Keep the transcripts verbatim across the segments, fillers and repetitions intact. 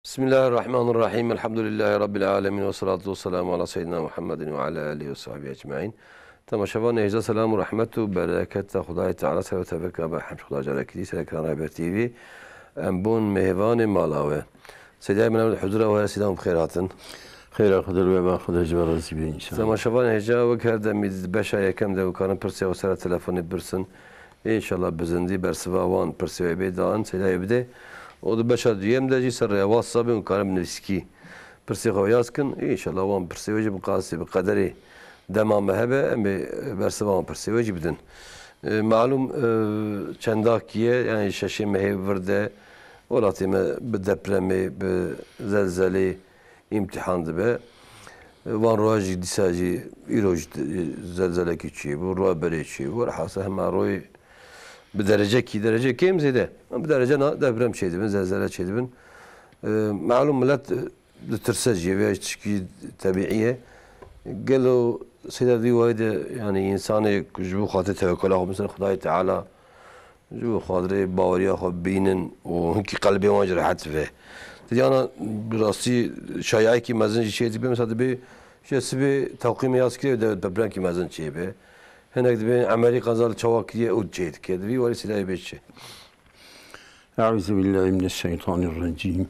Bismillahirrahmanirrahim. Elhamdülillahi Rabbil alemin. Ve salatu ve selamu ala seyyidina Muhammedin ve ala alihi ve sahbihi ecmain. Temaşevanê hêja, selam û rehmet û bereketa Xwedayê Teala ser we teveka be. Hemd Xweda carekî dî ser ekran Rêber T V. Em bûn mêvanê mala we. Seydayê min, em li huzura we, seydayê min bi xêr hatin. Xêra Xwedê li we be, Xwedê ji we razî be înşallah. Temaşevanê hêja, wek her demî di beşa yekem de hûn karin pirsê xwe ser telefonê bipirsin. Înşallah bi zindî bersiva wan pirsê wê bê dan, seydayê bidê. Û di beşa duyem de jî ser rêya WhatsAppê hûn karin bi nivîskî pirsê xwe yaz kin. Înşallah wan pirsê wê jî bi qasî, bi qederê dema me hebe, em ê bersiva wan pirsê wê jî bidin. E, malûm, e, çendakî ye, yani şeşê mehê vir de welatê me bi depremê, bi zelzelê, îmtîhan dibe. Van roja jî dîsa jî îro jî zelzelekî çêbû, roja berê çêbû. Welhasil hema royê bi derecekî, derece kêm zêde. Bi derece na deprem çêdibin, zelzele çêdibin. E, malûm millet ditirse jî, vê tişkî tebîî ye. Gelo seyda vî wayî de, yani, însanê ku ji bo xatirê tewekela xwe, mesela Xwedayê Teala, ji bo xatirê baweriya xwe bînin û hinkî qelbê wan jî rehet be. Di yana bi rastî şayayekî mezin jî çê dibe, mesela dibê ji sibê teqwîmê yaz kiriye, de depremkî mezin çê be. Hinek dibên Emerîka zal çawa kiriye û çê dike. Di vî warî sîlayê bê çi? Eûzubillahimineşşeytanirrecîm.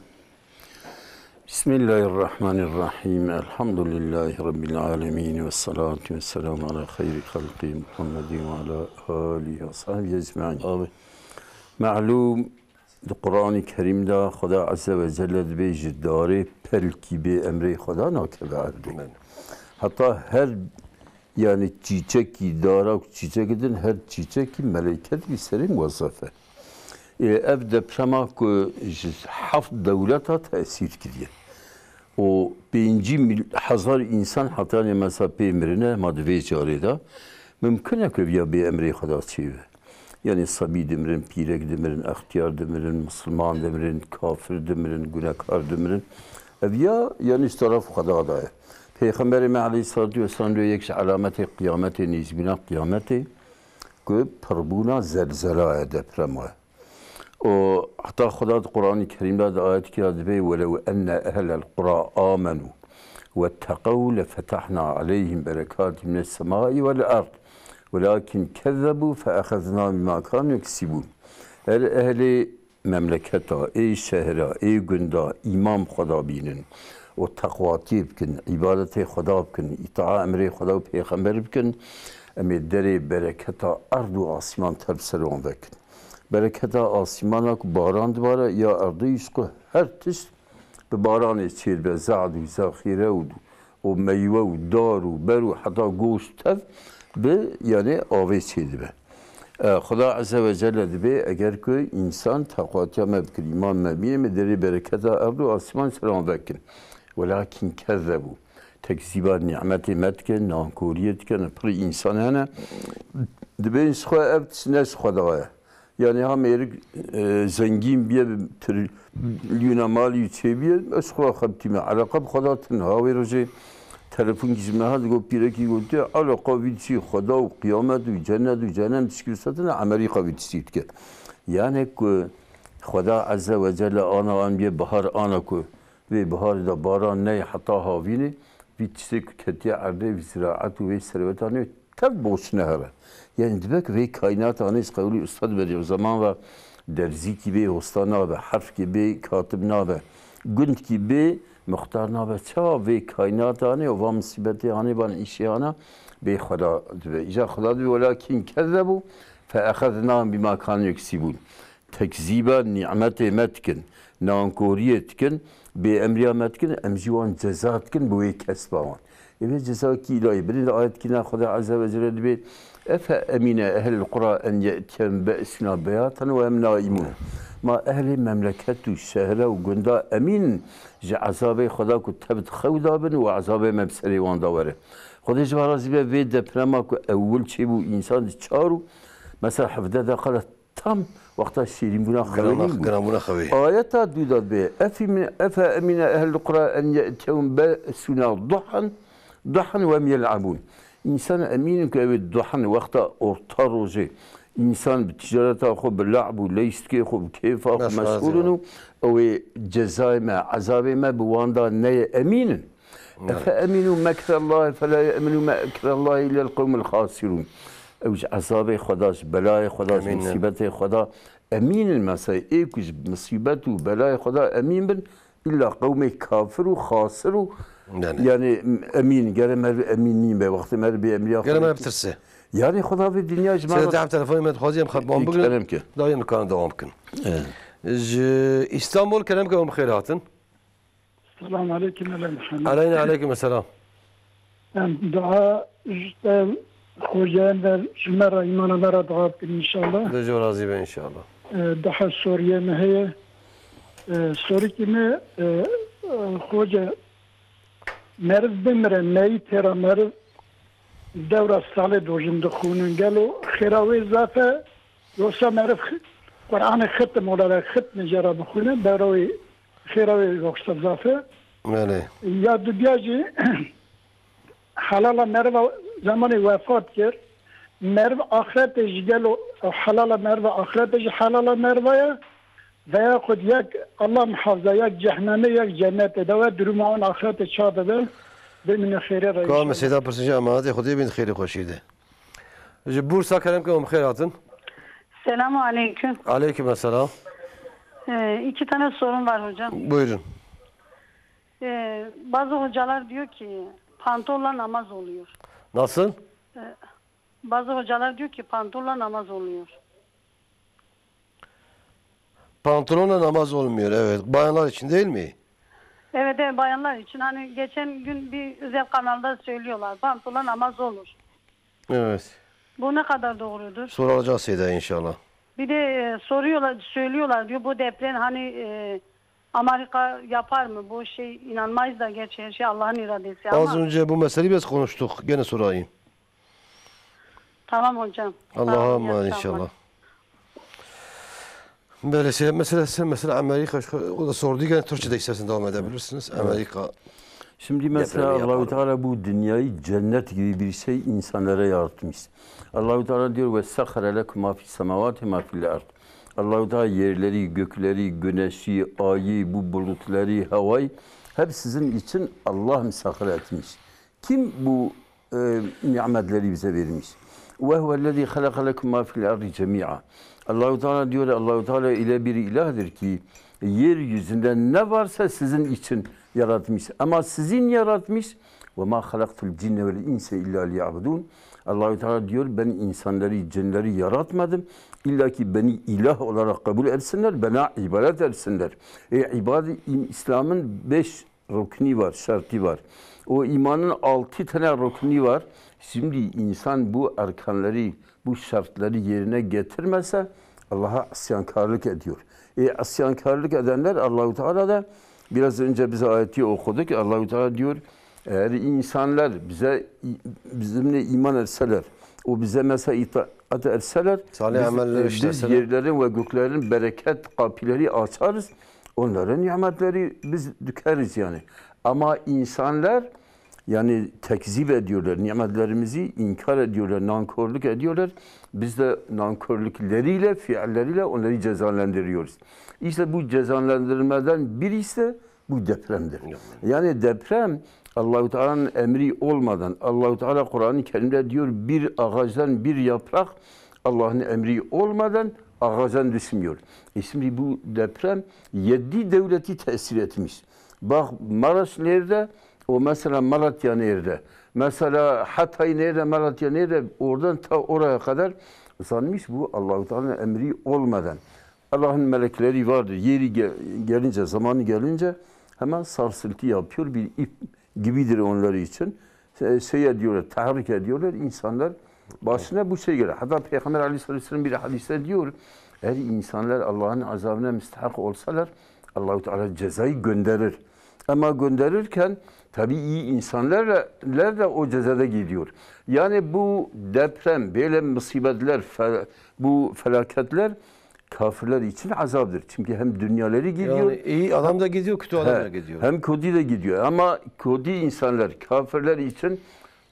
Bismillahirrahmanirrahim. Elhamdülillahi Rabbil alemin. Ve salatu ve selamu ala hayri halqi Muhammedin ve ala alihi ve sahbihi ecmaîn. Amin. Malûm, di Quranê Kerîm de Xweda Azze ve Celle dibê ji darê pelkî bê emrê Xweda nakeve erdê. Amin. Heta her, yani çîçekî, dara ku çîçekî din, her çîçekî meleyket bi serê muwezef e. Ê, ev deprema ku ji heft dewleta tesîr kiriye û pêncî mil-, hezar însan heta nê mesa pê mirine, ma di vê carê de mimkun e ku viya bê emrê Xweda çêbe. Yani sebî dimirin, pîrek dimirin, extiyar dimirin, misilman dimirin, kafir dimirin, gunekar dimirin. Ev ya, yani ji taraf Xweda de ye. Pêxemberê me aleyhissalatu vesselam dibe yek ji alametê qiyametê, nêzîbûna qiyametê, ku pirbûna zelzela ye, deprema ye. Û heta Xweda di Quranê Kerîm de di ayetekî de dibê, "Welew enne ehlel qura amenu wetteqew lefetahna aleyhim berekatî mines semai vel erd, welakin kezzebû feexeznahum bima kanu yeksibûn." Eger ehlê memleketa, ê şehra, ê gunda îman bi Xweda bînin û teqwatiyê bikin, îbadetê Xweda bikin, îtaa emrê Xweda û pêxember bikin, em ê derê bereketa erd û asîman tev ser wan vekin. Bereketa asîmana ku baran dibare, ya erdê jî ku her tişt bi baranê çêdibe, zehd û zexîre û, û meywe û dar û ber û heta goşt tev bi, yani, avê çêdibe. E, Xweda Azze ve Celle dibê, eger ku însan teqwatiya me bikin, îman me bîne, me derê bereketa erd û asîman ser wan vekin. Welakin kezzebû. Tekzîba nîmetê me dikin, nankoriyê dikin, pirî însan hene. Dibên ji xwe ev tişt ne ji Xweda ye. Yani ha mêrik, e, zengîn biye, bi trilyona malî çêbiye, ez xwe xebitîme. Eleqa bi Xweda tune. Ha wê rojê telefonkî ji me hat, got, pîrekî gotiye, eleqa vî tiştî Xweda û qiyamet û cennet û cehennem tişkî wisa tune, Emerîka vî tiştî dike. Yani ku Xweda Azze ve Celle ana an biye bihar, ana ku vê biharê de baran neyê heta havînê, vî tiştê ku ketiye erdê, vî ziraet û vê serwetanê tev boş nehêle. Yani dibe ku vê kaînata anê ji qewlî Ustad Bediüzzeman ve derzîkî bê hosta nabe, herfkî bê katib nabe, gundkî bê muxtar nabe. Çawa vê kaînata anê û va musîbetê anê, van îşê ana bê Xweda dibe. Îja Xweda dibe, "Welakin kezzebû fe exeznahum bima kanu yeksibûn." Tekzîba nîmetê me dikin, nankoriyê dikin, bêemriya me dikin, em jî wan ceza dikin bi wê kesba wan. Ê vê ceza kî îlahî? Binê di ayetkî na Xwedê Azze ve Celle dibê, "Efe emîne ehlil qura en ye'tiyehum be'suna beyatan ve hum naîmûn." Ma ehlê memleket û şehre û gunda emîn in ji ezabê Xweda ku tev di xew da bin û ezabê me bi serê wan da were? Xwedê ji we razî be, vê deprema ku ewil çêbû, însan di çar û mesela hevdeh deqa de tam wexta şêrînbûna xewê nîn bû. Giranbûna xewê. Ayeta dû de dibê, "Efî min-, efe emîne ehlul qura en ye'tiyehum be'suna duhan, duhan ve hum yel'abûn." Însan emîn in ku ew ê duhan, wexta orta rojê, însan bi ticareta xwe, bi le'b û leyştikê xwe, bi kêfa xwe meşxûl in û Ew ê cezayê me, ezabê me bi wan da neye, emîn in. Efe emînû mekrallahi fela ye'minu mekrallahi illel qewmul xasirûn. Ew ji ezabê Xweda, ji belayê Xweda, ji Emîn in. Musîbetê Xweda emîn in. Mesela ê ku ji musîbet û belayê Xweda emîn bin, îlla qewmê kafir û xasir û Belê. Yani emîn, gere meriv emîn nîn be, wextê meriv bê emriya Gere Xwedê me ki- bitirse. Yani Xweda vê dinya ji me Seyda re- Dehab telefonê me dixwazî em xebban Kerem bigirin. Ke. Dayê em karin dewam bikin. Evet. Ji Îstanbul kerem ke hûn bi xêr hatin. Selamun aleyküm, ele Muhammed. Aleyna aleyküm selam. Em dua ji te xocayên ve ji me re, îmana me re dua bikin inşallah. Dejo razî be inşallah. E, daha Suriye me heye. E, sorikî me, e, e, xoce meriv bimire, meyî têra meriv dewra salê dojin dixwînin. Gelo xêra wê zaf e? Yoksa meriv xi-, Qur'anê xitim olare xitmi jê re bixwîne, dewra wê xêra wê yoksa zaf e? Belê. Ya dudiya jî helala meriva zemanê wefat kir, meriv axretê jî gelo helala meriva axretê jî helala meriva ye? Veya xud yek Allah muhafaza yek cehneme yek cennete de we duruma wan axretê ça dibe? Bimîne xêrê re Ka inşallah. Mesêda pirsî ji emanetê Xwedê bin xêrê xweşî de. Ji Bursa kerem ke hûn bi xêr hatin. Selamun aleyküm. Aleyküm selam. Ee, iki tane sorum var hocam. Buyurun. Ee, bazı hocalar diyor ki pantolonla namaz oluyor. Nasıl? Ee, bazı hocalar diyor ki pantolonla namaz oluyor. Pantolonla namaz olmuyor, evet. Bayanlar için değil mi? Evet, evet, bayanlar için. Hani geçen gün bir özel kanalda söylüyorlar, pantolon namaz olur. Evet. Bu ne kadar doğrudur? Soracağız Seyda inşallah. Bir de e, soruyorlar, söylüyorlar diyor bu deprem hani e, Amerika yapar mı? Bu şey inanmayız da gerçi her şey Allah'ın iradesi ama. Az önce bu meseleyi biraz konuştuk. Gene sorayım. Tamam hocam. Allah'a Tamam, iyi emanet akşamlar. inşallah. Böyle şey, mesela sen mesela Amerika, o da sordu, gene Türkçe'de istersen devam edebilirsiniz. Evet. Amerika Şimdi mesela depremi Allahu yapalım. Teala bu dünyayı cennet gibi bir şey insanlara yaratmış. Allahu Teala diyor ve sahhara lekum ma fis semavati ma fil ard. Allahu Teala yerleri, gökleri, güneşi, ayı, bu bulutları, havayı hep sizin için Allah misahir etmiş. Kim bu e, nimetleri bize vermiş? Ve huvellezî halaka lekum ma fil ardi cemî'a. Allahu Teala diyor, Allahu Teala öyle bir ilahdır ki yeryüzünde ne varsa sizin için yaratmış. Ama sizin yaratmış. Ve ma halaktul cinne vel inse illa liya'budun. Allahu Teala diyor, ben insanları, cinleri yaratmadım. İlla ki beni ilah olarak kabul etsinler, bana ibadet etsinler. E, ibad-, İslam'ın beş rukni var, şartı var. O imanın altı tane rukni var. Şimdi insan bu erkanları, bu şartları yerine getirmese Allah'a isyankarlık ediyor. E, isyankarlık edenler Allahu Teala da biraz önce bize ayeti okuduk. Allahu Teala diyor, eğer insanlar bize, bizimle iman etseler, o bize mesela itaat etseler, Salih biz, ameller e, biz işleseler. yerlerin ve göklerin bereket kapıları açarız. Onların nimetleri biz dökeriz yani. Ama insanlar yani tekzip ediyorlar, nimetlerimizi inkar ediyorlar, nankörlük ediyorlar. Biz de nankörlükleriyle, fiilleriyle onları cezalandırıyoruz. İşte bu cezalandırmadan birisi de bu depremdir. Yani deprem Allahu Teala'nın emri olmadan, Allahu Teala Kur'an-ı Kerim'de diyor, bir ağaçtan bir yaprak Allah'ın emri olmadan ağaçtan düşmüyor. E şimdi bu deprem yedi devleti tesir etmiş. Bak Maraş nerede? O mesela Malatya nerede? Mesela Hatay nerede? Malatya nerede? Oradan ta oraya kadar sanmış bu Allahu Teala'nın emri olmadan. Allah'ın melekleri vardır. Yeri ge-, gelince, zamanı gelince hemen sarsıntı yapıyor. Bir ip gibidir onlar için. Şey, şey ediyorlar, tahrik ediyorlar. İnsanlar başına bu şey gelir. Hatta Peygamber aleyhisselatü vesselam bir hadiste diyor, eğer insanlar Allah'ın azabına müstahak olsalar Allahu Teala cezayı gönderir. Ama gönderirken tabii iyi insanlar da o cezada gidiyor. Yani bu deprem, böyle musibetler, fe-, bu felaketler kafirler için azaptır. Çünkü hem dünyaları gidiyor. Yani iyi adam da gidiyor, kötü adam He, da gidiyor. Hem kötü de gidiyor. Ama kötü insanlar, kafirler için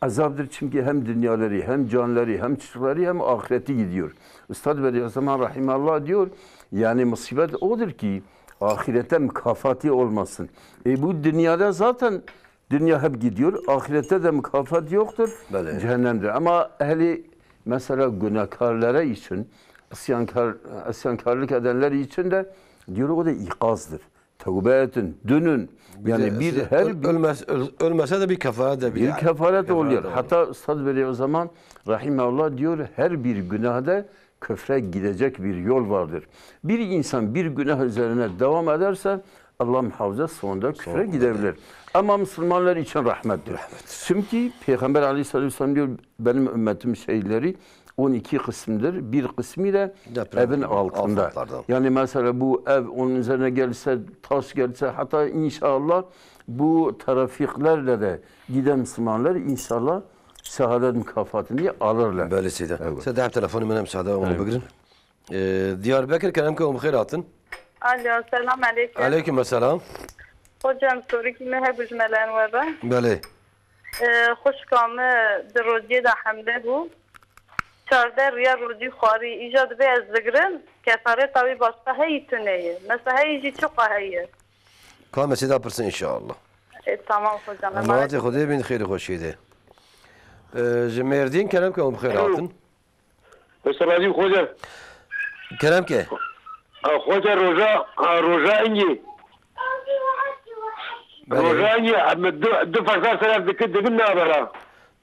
azaptır. Çünkü hem dünyaları, hem canları, hem çocukları, hem ahireti gidiyor. Üstad Bediüzzaman Rahimallah diyor, yani musibet odur ki Ahirette mükafatı olmasın. E, bu dünyada zaten dünya hep gidiyor. Ahirette de mükafat yoktur. Belê. Cehennemdir. Ama ehli mesela günahkarlara için, isyankar, isyankarlık edenler için de diyor o da ikazdır. Tövbe edin, dönün. Bir Yani de bir siz her öl-, bir ölmez-, öl-, ölmese de bir kefaret de bir bir yani. Kefaret Kefaret oluyor. de oluyor. Hatta Üstad Bediüzzaman rahimahullah diyor, her bir günahda küfre gidecek bir yol vardır. Bir insan bir günah üzerine devam ederse Allah muhafaza sonunda küfre Sonunda gidebilir. Ama Müslümanlar için rahmettir. Rahmet. Çünkü Peygamber aleyhissalatu vesselam diyor, benim ümmetim şehitleri on iki kısımdır. Bir kısmı da Deprem evin gibi, altında. Afetlerden. Yani mesela bu ev onun üzerine gelse, taş gelse, hatta inşallah bu trafiklerle de giden Müslümanlar inşallah şehadet mükafatını alırlar. Belê Seyda. Evet. Seyda, em telefonê min e, müsaade, onu Evet. bigirin. Ee, Diyarbekir, kerem ke, em xêr hatin. Alo, selam aleyküm. Aleyküm selam. Hocam, sorikî me hebû ji me len we be. Belê. Ee, xwişka me di rojiyê de hemle bû. Çardeh riya rojî xwarî. Îja divê ez zigirim, kefareta wî başka heyî tune ye. Mesela heyî jî çiqa heye? Ka me sêda pirsin inşallah. E, tamam hocam. Emanetê Xwedê bin, xêr û xweşiyê de. Ee, ji Mêrdîn, kerem ke, em xêr Alo. hatin. Xweşe razî xoca. Kerem ke. A, xoca roja, a, roja ingê. Belê. Roja ingê, em du, du ferza ser ev dikin, dibin nabera.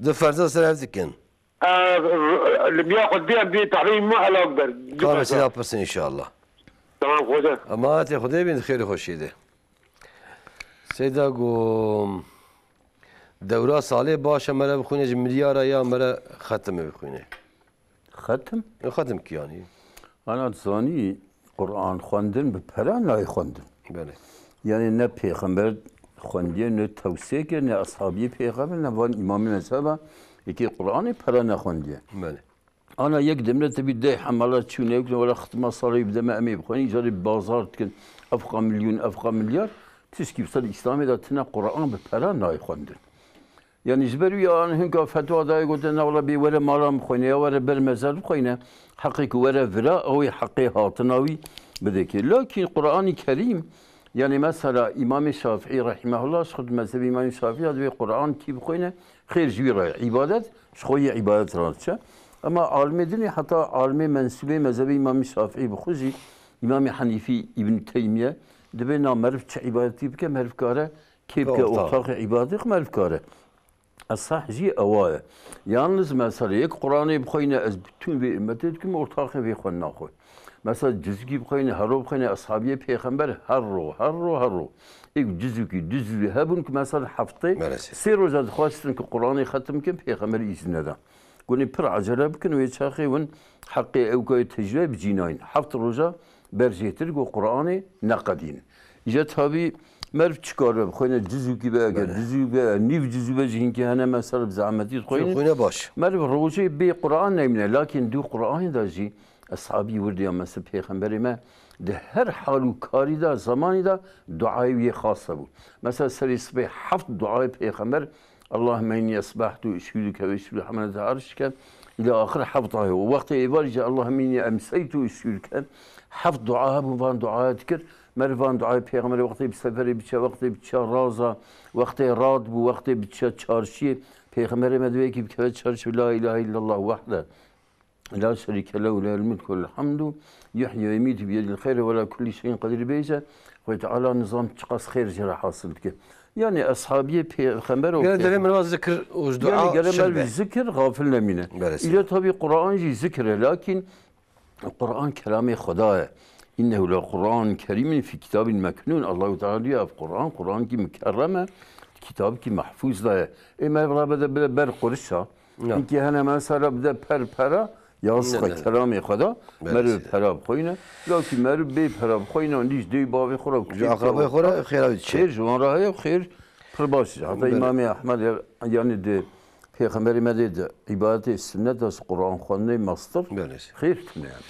Du ferza ser ev dikin. A, ro-, li miya xwe dê em bê tahmîn me Allahu Ekber. Du Ka me ferza. sêda pirsin inşallah. Tamam xoca. Emanetê Xwedê bin, xêr û xweşiyê de. Seyda gom. Dewra salê baş e, mere bixwîne ji milyara ya mere xetimê bixwîne. Xetim? E, xetim ki yani. Ana zanî, Quran xwendin bi pera nayê xwendin. Belê. Yani ne pêxember xwendiye, ne tewsê kir, ne ashabiyê pêxember, ne van îmamê mezheba, yekê Quranê pera nexwendiye. Belê. Ana yek demre te bî deh hemala çûne, yek were xitima salê bide me, em ê bixwînin, îcarê bazar dikin, efqa milyon, efqa milyar, tişkî bi ser Îslamê de tine Quran bi pera nayê xwendin. Yani ji ber wî an hinka fetwa daye gote, na wela bê were mala bixwîne, ya were ber mezar bixwîne, heqê ku were vira, ew ê heqê hatina wî bide ki. Lakin Quranî Kerîm, yani mesela Îmamê Şafîî rahimehullah, ji xwe di mezhebê Îmamê Şafîî de divê Quran kî bixwîne, xêr ji wî re ye. Îbadet, ji xwe yê îbadet re diçe. Ema alimê din ê, heta alimê mensûbê mezhebê Îmamê Şafîî bi xwe jî, Îmamê Henîfî, Îbn Teymiye, dibê na meriv çi îbadetî bike, meriv kare kê bike Ortax. ortaxê îbadetê xwe meriv kare. Esah jî ewa ye. Yalnız mesela yek Quranê bixweyne, ez bütün vê ümmetê dikim, ortaxê vê xwe naxwe. Mesela cizgî bixweyne, hero bixweyne, eshabiyê pêxember her ro, her ro, her ro. Êk cizûkî, du cizû hebûn ku mesela heftê Maalesef. sê roja dixwastin ku Quranê xetim kin, pêxember îzin neda. Gunê pir ecele bikin, wê çaxê win heqê ew kayê tecrübe bicînayın. Heft roja berjêtir ku Quranê neqedîn. Îca tabî meriv çi kar be, bixweyne cizûkî be, eger Belê. cizû be, nîv cizû be, ji hinkî hene mesela bi zehmetî dixweyne. Xwîne baş. Meriv rojê bê Quran nemîne, lakin dû Quranê de jî eshabî wirdî ya mesela pêxemberê me di her hal û karî de, zamanî de duayê wî yê xas hebû. Mesela serê sibê heft duayê pêxember Allahümme inni esbahtu eşhedüke ve eşhedü hamelete arşike ila axir heft ayet. Û wextê êvarî jî Allahümme inni emseytu eşhedüke heft dua hebû, van duaya dikir. Meriv van duayê pêxemberê wextê bi seferê biçe, wextê biçe raza, wextê rad bû, wextê biçe çarşiyê. Pêxemberê me divê kî bikeve çarşî la ilahe illallah wahde. La şerîke lehu lehul mulku ve lehul hamdu yuhyi ve yumîtu biyedihil xeyr ve la kulli şeyin qedîr bêje. Xwedê Teala nizam çiqas xêr jê re hasil dike. Yani eshabiyê pêxember û Gere pêx- devê min va zikir û ji dua Yani gere şil meriv be. zikir, xafil nemîne. Belê Île seyda. tabî Quran jî zikir e, lakin Quran kelamê Xweda ye. İnnehu le Quran kerimin fi kitabin meknun. Allahu Teala diyor, ev Quran, Quran ki mükerrem e, kitab ki mahfuz da ye. Ê meriv rabe de bile ber qurişa. Ya. Hinkî hene mesela bide per pera, yazık Ne, e, ne. kelamê Xweda, Belê meriv seyda. pera bixweyne. Lakin meriv bê pera bixweyne, nîş dê bavê xwe re Ji akrabay xwe re xêra wî diçe. Xêr ji wan re heye, xêr pir baş. Heta Belê. Îmamê Ehmed ya-, yani di Pêxemberê me dê di îbadetê sunnet de Quran xwendinê mastir Belê. xêr tune yani.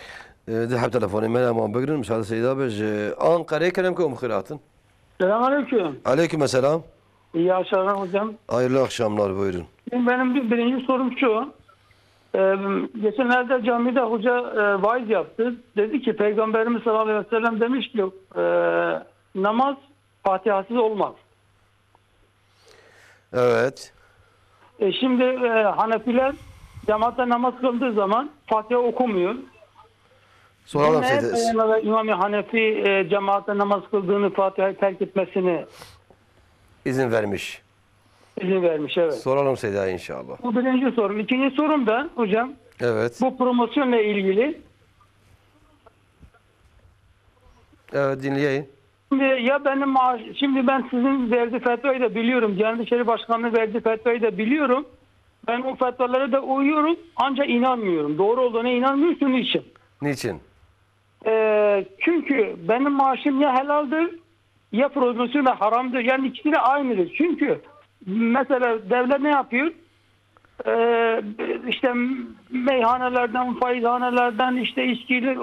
E, di heb telefonê me heman bigirin, müsaade seyda be ji Ankara'yê kerem ke em xêr hatin. Selam aleyküm. Aleyküm selam. İyi akşamlar hocam. Hayırlı akşamlar, buyurun. Şimdi benim bir, birinci sorum şu. Ee, Geçenlerde camide hoca e, vaaz yaptı. Dedi ki Peygamberimiz sallallahu aleyhi ve sellem demiş ki e, namaz Fatihasız olmaz. Evet. E, şimdi e, Hanefiler cemaatte namaz kıldığı zaman Fatiha okumuyor. Soralım Bu neye Seyda. dayanarak İmam-ı Hanefi e, cemaatte namaz kıldığını, Fatiha'yı terk etmesini İzin vermiş. izin vermiş? Evet. Soralım Seyda inşallah. Bu birinci sorum. İkinci sorum da hocam, Evet. bu promosyonla ilgili. Evet, dinleyeyim. Şimdi ya benim maaş, şimdi ben sizin verdiği fetvayı da biliyorum. Diyanet İşleri Başkanı'nın verdiği fetvayı da biliyorum. Ben o fetvalara da uyuyorum. Ancak inanmıyorum. Doğru olduğuna inanmıyorum. Şunun için. Niçin? Ee, çünkü benim maaşım ya helaldir ya promosyonla haramdır. Yani ikisi de aynıdır. Çünkü mesela devlet ne yapıyor? Ee, işte meyhanelerden, faizhanelerden, işte içkili,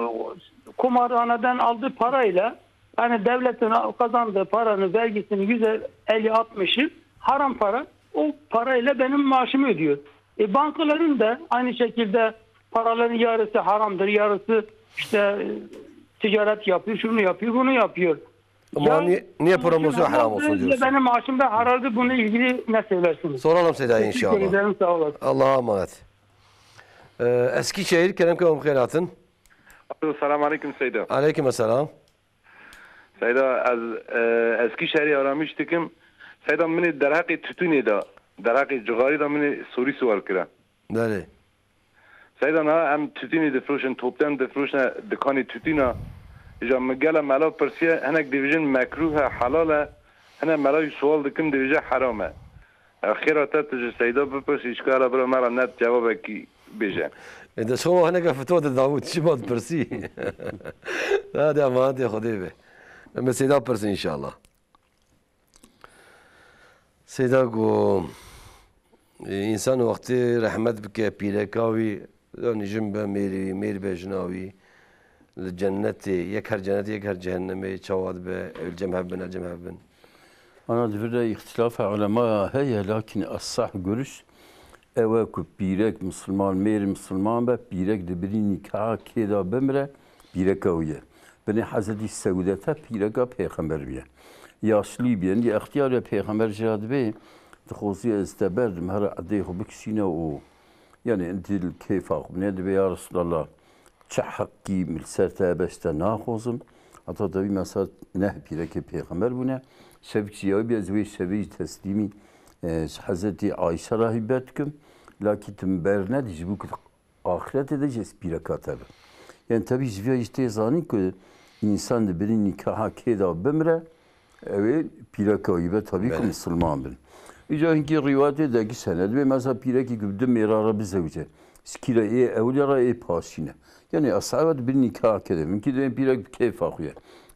kumarhaneden aldığı parayla, yani devletin kazandığı paranın vergisinin yüzde elli altmışı haram para. O parayla benim maaşımı ödüyor. E, bankaların da aynı şekilde paraların yarısı haramdır, yarısı işte e, ticaret yapıyor, şunu yapıyor, bunu yapıyor. Ama Ya niye, niye promosyon haram haramdır, olsun ya diyorsun? Benim maaşım da haramdır, bununla ilgili ne söylersiniz? Soralım Seyda Teşekkür inşallah. Ederim, sağ olasın. Allah'a emanet. Ee, Eskişehir, kerem ke xêr hatin. Alo, selam aleyküm Seyda. Aleyküm selam. Seyda, ez e, Eskişehirê aramîş dikim. Seyda, min ê derheqê tütünê de, derheqê cixarî de min ê sorî sual kire. Belê. Seyda, niha em tütünê difroşin, toptan difroşine dikanê tütüna. Îja min gele mela pirsiye, hinek dibêjin mekruh e, helal e. Hinek mela jî sual dikim, dibêje heram e. Xêra te, tu ji Seyda bipirs, îşkala bira me re net cevabekî bêje. E de şoma hineke fitwa de Davut, çima dipirsî? Hadi emanetê Xwedê be. Em ê Seyda pirsin inşallah. Seyda got, e, însan wextê rehmet bike pîreka wî, yanî jin be mêrê wî, mêr be jina wî, li cennetê, yek her cennetê, yek her cehennemê, çawa dibe, ew li cem hev bin, li cem hev bin. Ana di vir de îxtîlafa ulemaya heye, lakin esah görüş ew e ku pîrek misilman, mêr misilman be, pîrek di birî nîkaha kê de bimire, pîreka wî ye. Binê Hezretî Sewdete pîreka Pêxember bûye. Yaşlî bûye, endî extiyar bûye, Pêxember jê re dibê, dixwazî ez te berdim, here edê xwe bikişîne û, yanî, endî li kêfa xwe binê, dibê, ya Resulallah, çi heqî min li ser te hebe, ji te naxwazim. Heta tevî mesela neh pîrekê Pêxember bûne. Şevk jî ya wî bûye, ez wê şevê jî teslîmî, e, ji Hezretî Ayşe re hîbet dikim. Lakî tu min bernedî, ji bo ku axretê de jî ez pîreka te bim. Yani tevî ji vê jî tê zanîn ku însan di birî nîkaha kê de bimire, ew ê pîreka wî be, tevî ku Belê. misilman bin. Îca hinkî rîwayetê de giş hene. Dibê mesela pîrekî ku bi du mêra re bizewce, ji kî re, ê ewilê re, ê paşî ne. Yani eshabe di birî nîkaha kê de bin. Hinkî dibên pîrek bi kêfa xwe ye.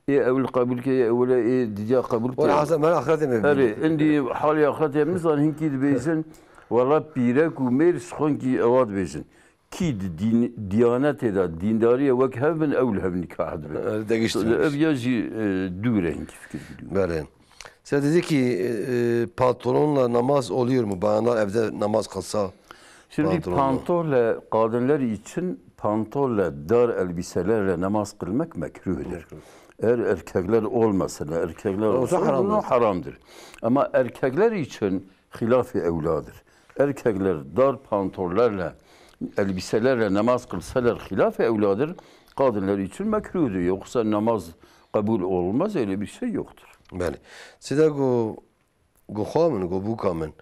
Ê ewil qebûl ke, ê ewile, ê didiya qebûl ke. Wela hasa me axretê me Herê, indî halê axretê min zan hinkî dibêjin, wela pîrek û mêr ji xwe hinkî ewa dibêjin. Kî di dîn, diyanetê de, dîndariyê wek hev bin, ew li hev nîkah dibin. Degişt. Ev ya jî e, dû re hinkî fikir bidû. Belê. Sen dedi ki e, e, pantolonla namaz oluyor mu? Bayanlar evde namaz kılsa Şimdi pantolonla. Pantolonla kadınlar için pantolonla dar elbiselerle namaz kılmak mekruhdur. Eğer erkekler olmasa da, erkekler Olsa olsa haramdır. Haramdır. Ama erkekler için hilaf-ı evladır. Erkekler dar pantollarla, elbiselerle namaz kılsalar hilaf-ı evladır, kadınlar için mekruhdur. Yoksa namaz kabul olmaz, öyle bir şey yoktur. Belê. Sida ku ku xwa min, ku bûka min,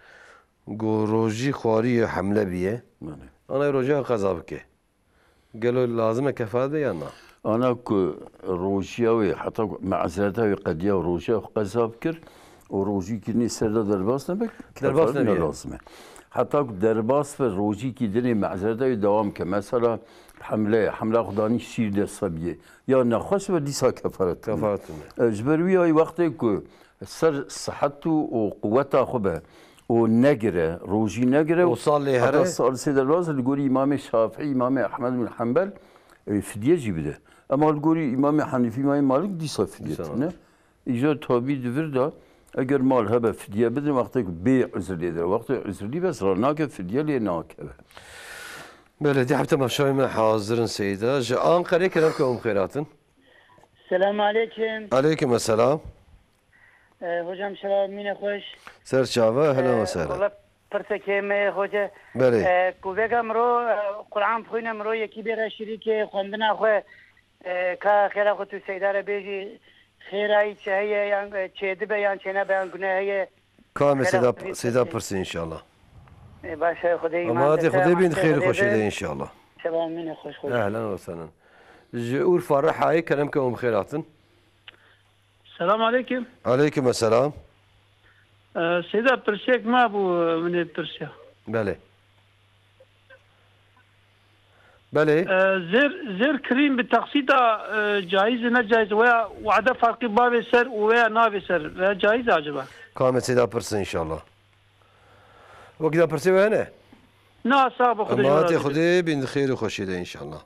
ku rojî xwariyê hemle biye, Yani. Ana rojî qeza bike. Gelo lazim e kefaret be ya na? Ana ku rojiya wê, heta ku mezreta wê qediya û rojiya xwe qeza bikir û rojî kirinê ser de derbas nebe, Derbas kefaret ne nebe. Lazim e. Heta ku derbas be rojî ki dinê mezreta wê dewam ke. Mesela hemle, hemla xwe danî şîr de sebiyê. Ya nexweş be dîsa kefaret ne. Kefaret ne. E, ji ber wî yayî wextê ku ser sihet û, û quweta xwe be û negire, rojî negire, O sal lê heta here. Sal sê derbas li gorî Îmamê Şafî, Îmamê Ehmed bin Hanbel, e, fidye jî bide. Ema li gorî Îmamê Hanîfî, Îmamê Malik dîsa fidye Dîsa tune. Îcar tabî di vir de eger mal hebe fidye bidin, wextê ku bê uzr lê de, wextê uzrlî bes ranake fidye lê nakeve. Belê, dî heft temaşayê me hazir in Seyda. Ji Anqerê kerem ke hûn bi xêr hatin. Selam aleyküm. Aleyküm selam. Ee, hocam, şeva mîne xweş. Ser çava, hela Ee, ve sehla. Wala pirsekê me, hoca. Belê. Ee, ku vega miro, e, Quran bixwîne, miro yekî bêre şirîkê xwendina xwe, e, ka xêra xwe tu Seyda re bêjî, xêra wî çi heye, yan, e, çêdibe, yan çênabe, yan gune heye? Ka me Xêra Seyda, xwe tu Seyda bêjî. Pirsî inşallah. E, baş e, Xwedê Ama îman hadi de Xwedê te, bîn xêr û Xwedê xweşê de bîn. Inşallah. Şeva mîne xweş, xweş. Ehlen ve sehlen. Ji Urfa Rihayê kerem ke hûn bi xêr hatin. Selam aleyküm. Aleyküm selam. Ee, Seyda, pirsiyek me bû, e, min ê pirsiya. Belê. Belê. Ee, zêr, zêr kirîn bi taksîta, e, caiz e, ne caiz e? Weya wade farkî bavê ser û weya navê ser. Weya caiz e acaba? Ka me Seyda pirsin inşallah. Wekî da pirsê we hene? Na, sağ bol, Xwedê ji we Ama hadi razî be. Xwedê bîn di xêr û xweşê de inşallah.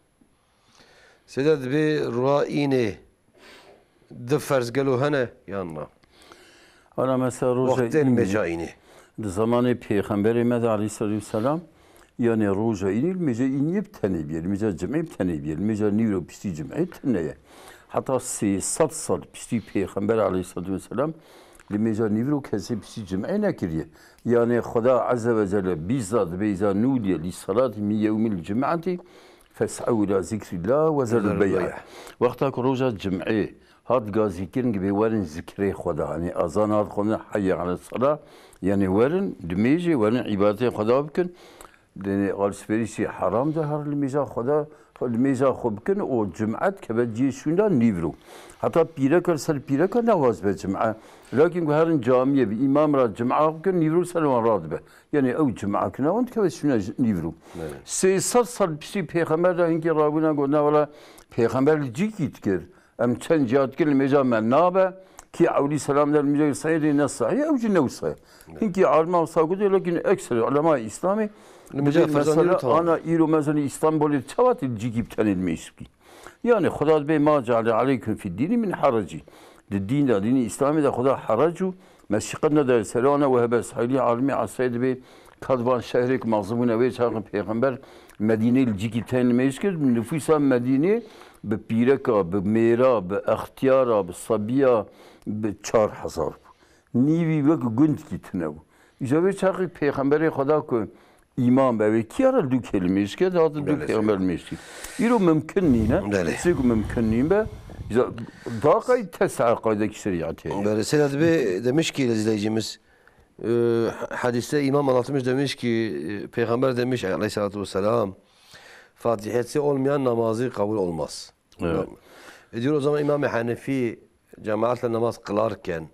Seyda, dibê ruha înê di ferz gelo hene yan na? Ana mesela roja Wextên înê. Meca înê. Di zamanê Pêxemberê me de aleyhissalatu vesselam, yani roja înê, li mêja îniyê bi tenê bîye, li mêja cimê bi tenê bîye, li mêja nîvro piştî cimê bi tenê ye. Heta sê sed sal piştî Pêxember aleyhissalatu vesselam, li mêja nîvro kesê piştî cimê nekiriye. Yani Xuda Azze ve Celle bîza dibê îza nûdiye lî salati min yewmil cum'ati, Fes'ew ila zikrillah ve zerul bey'a. Wexta ku roja cum'ê hat gazîkirin, dibê werin zikrê Xweda. Hanî azan hat xwendin, heyye ala sala, yani werin, dimêjê werin îbadetê Xweda bikin. Dene alışverişî heram de her li mêja Xweda, li mêja xwe bikin û cum'e dikeve cihê şûnda nîvro. Heta pîreka li ser pîreka ne waz be cum'e. Lakin ku herin camiyê bi îmam re cum'e bikin, nîvro ser wan radibe. Yani ew cum'e kina wan dikeve şûna nîvro. Evet. Sê sed sal piştî Pêxember de hinkî rabûna got, "Na wela Pêxember li cîkî dikir. Em çend cihat kir li mêja me nabe. Kî ewlî selam der li mêja sehî ne sehî, ew jî ne sehî." Evet. Hinkî alima wisa gotiye, lakin ekser ulema Îslamê Li mêja dibê ferza mesela nîvro tamam. Ana îro mezanî Îstanbulê çawa tê li cîkî bi tenê li mêj bikî? Yani Xuda dibê ma ceale aleykum fid dîni min harecî. Di dîn de, dînî Îslamê de Xuda herec û meşîqet nedaye ser wana we hebe sahîlî alimê esrê dibê kadvan şehrê ku mezin bûne wê çaxê Pêxember Medînê li cîkî tên li mêj kir, nifûsa Medînê bi pîreka, bi mêra, bi extiyara, bi sebiya, bi çar hezar bû. Nîvî wek gundkî tune bû. Îja wê çaxê Pêxemberê Xweda ku îman be, wê kiya re dû kê li mêj ke, dihatin dû Belê, Pêxember li mêj kir. Îro mimkin nîne. Belê. Sê ku mimkin nîn be, îja daqay tes'a qaydekî şerîetê ye. Belê, Seyda dibê demiş ki, izleyicimiz, e, hadiste imam anlatmış demiş ki, e, Peygamber demiş aleyhissalatu vesselam, Fatihesi olmayan namazı kabul olmaz. Evet. E, diyor o zaman İmam-ı Hanefi cemaatle namaz kılarken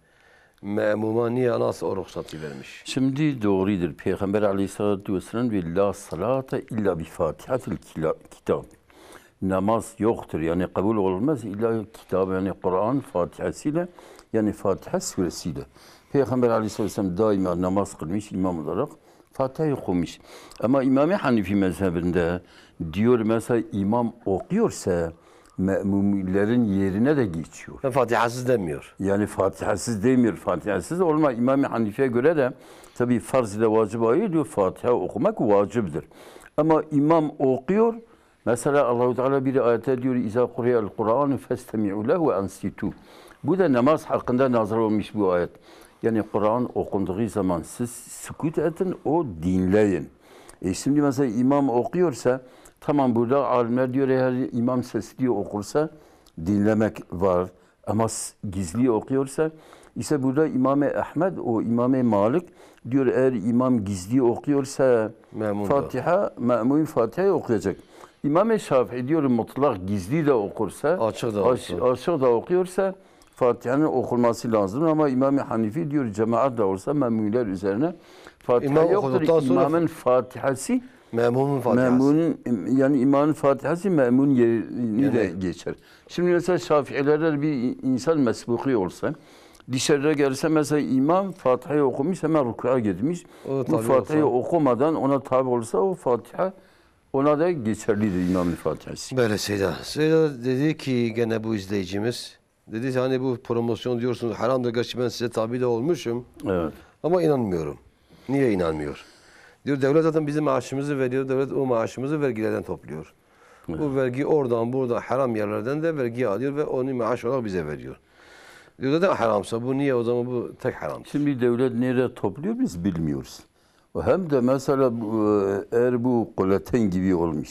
me'muma niye nasıl o ruhsatı vermiş? Şimdi doğrudur. Peygamber aleyhissalatu vesselam diyor, "La salate illa bi fatihatil kila-, kitab." Namaz yoktur, yani kabul olmaz illa kitab, yani Kur'an Fatihasıyla, yani Fatiha suresiyle. Peygamber aleyhissalatu vesselam daima namaz kılmış imam olarak. Fatiha'yı okumuş. Ama İmam-ı Hanifi mezhebinde diyor, mesela imam okuyorsa me'mumlerin yerine de geçiyor. Ve Fatihasız demiyor. Yani Fatihasız demiyor. Fatihasız olma İmam-ı Hanifi'ye göre de tabii farz ile vacip ayrı diyor. Fatiha okumak vaciptir. Ama imam okuyor, Mesela Allahu Teala bir ayette diyor, "İza quri'el Kur'anu festemi'u lehu ve ansitu." Bu da namaz hakkında nazil olmuş bu ayet. Yani Kur'an okunduğu zaman siz sükut edin, o dinleyin. E şimdi mesela imam okuyorsa, tamam, burada alimler diyor, eğer imam sesli okursa dinlemek var. Ama s-, gizli okuyorsa, ise burada İmam-ı Ahmed, o İmam-ı Malik diyor, eğer imam gizli okuyorsa Me'mun da. Fatiha, me'mun Fatiha'yı okuyacak. İmam-ı Şafii diyor, mutlak gizli de okursa, Açık da aç-, olsun. Açık da okuyorsa Fatiha'nın okunması lazım. Ama İmam-ı Hanifi diyor, cemaat da olsa me'munler üzerine Fatiha İmam yoktur. Okuduktan sonra İmamın Fatihası Me'munun Fatihası. Me'munun, yani imamın Fatihası me'mun yerini de Yemek. geçer. Şimdi mesela Şafiilerde bir insan mesbuki olsa, dışarıda gelse mesela imam Fatiha'yı okumuş, hemen rükûa gitmiş. O Bu tabi Fatiha'yı olsa. okumadan ona tabi olsa o Fatiha ona da geçerlidir, imamın Fatihası. Böyle Seyda. Seyda dedi ki gene bu izleyicimiz, dedi hani bu promosyon diyorsunuz haramdır, gerçi ben size tabi de olmuşum. Evet. Ama inanmıyorum. Niye inanmıyor? Diyor, devlet zaten bizim maaşımızı veriyor, devlet o maaşımızı vergilerden topluyor. Evet. Bu vergi oradan, buradan, haram yerlerden de vergi alıyor ve onu maaş olarak bize veriyor. Diyor, zaten haramsa bu, niye o zaman bu tek haram? Şimdi devlet nerede topluyor biz bilmiyoruz. Hem de mesela bu, eğer bu kuletten gibi olmuş.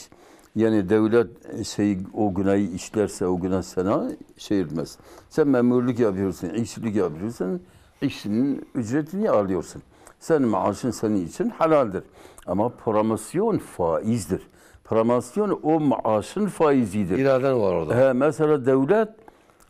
Yani devlet şey o günahı işlerse o günah sana şey etmez. Sen memurluk yapıyorsun, işçilik yapıyorsun, işinin ücretini alıyorsun. Senin maaşın senin için halaldir. Ama promosyon faizdir. Promosyon o maaşın faizidir. İraden var orada. He, mesela devlet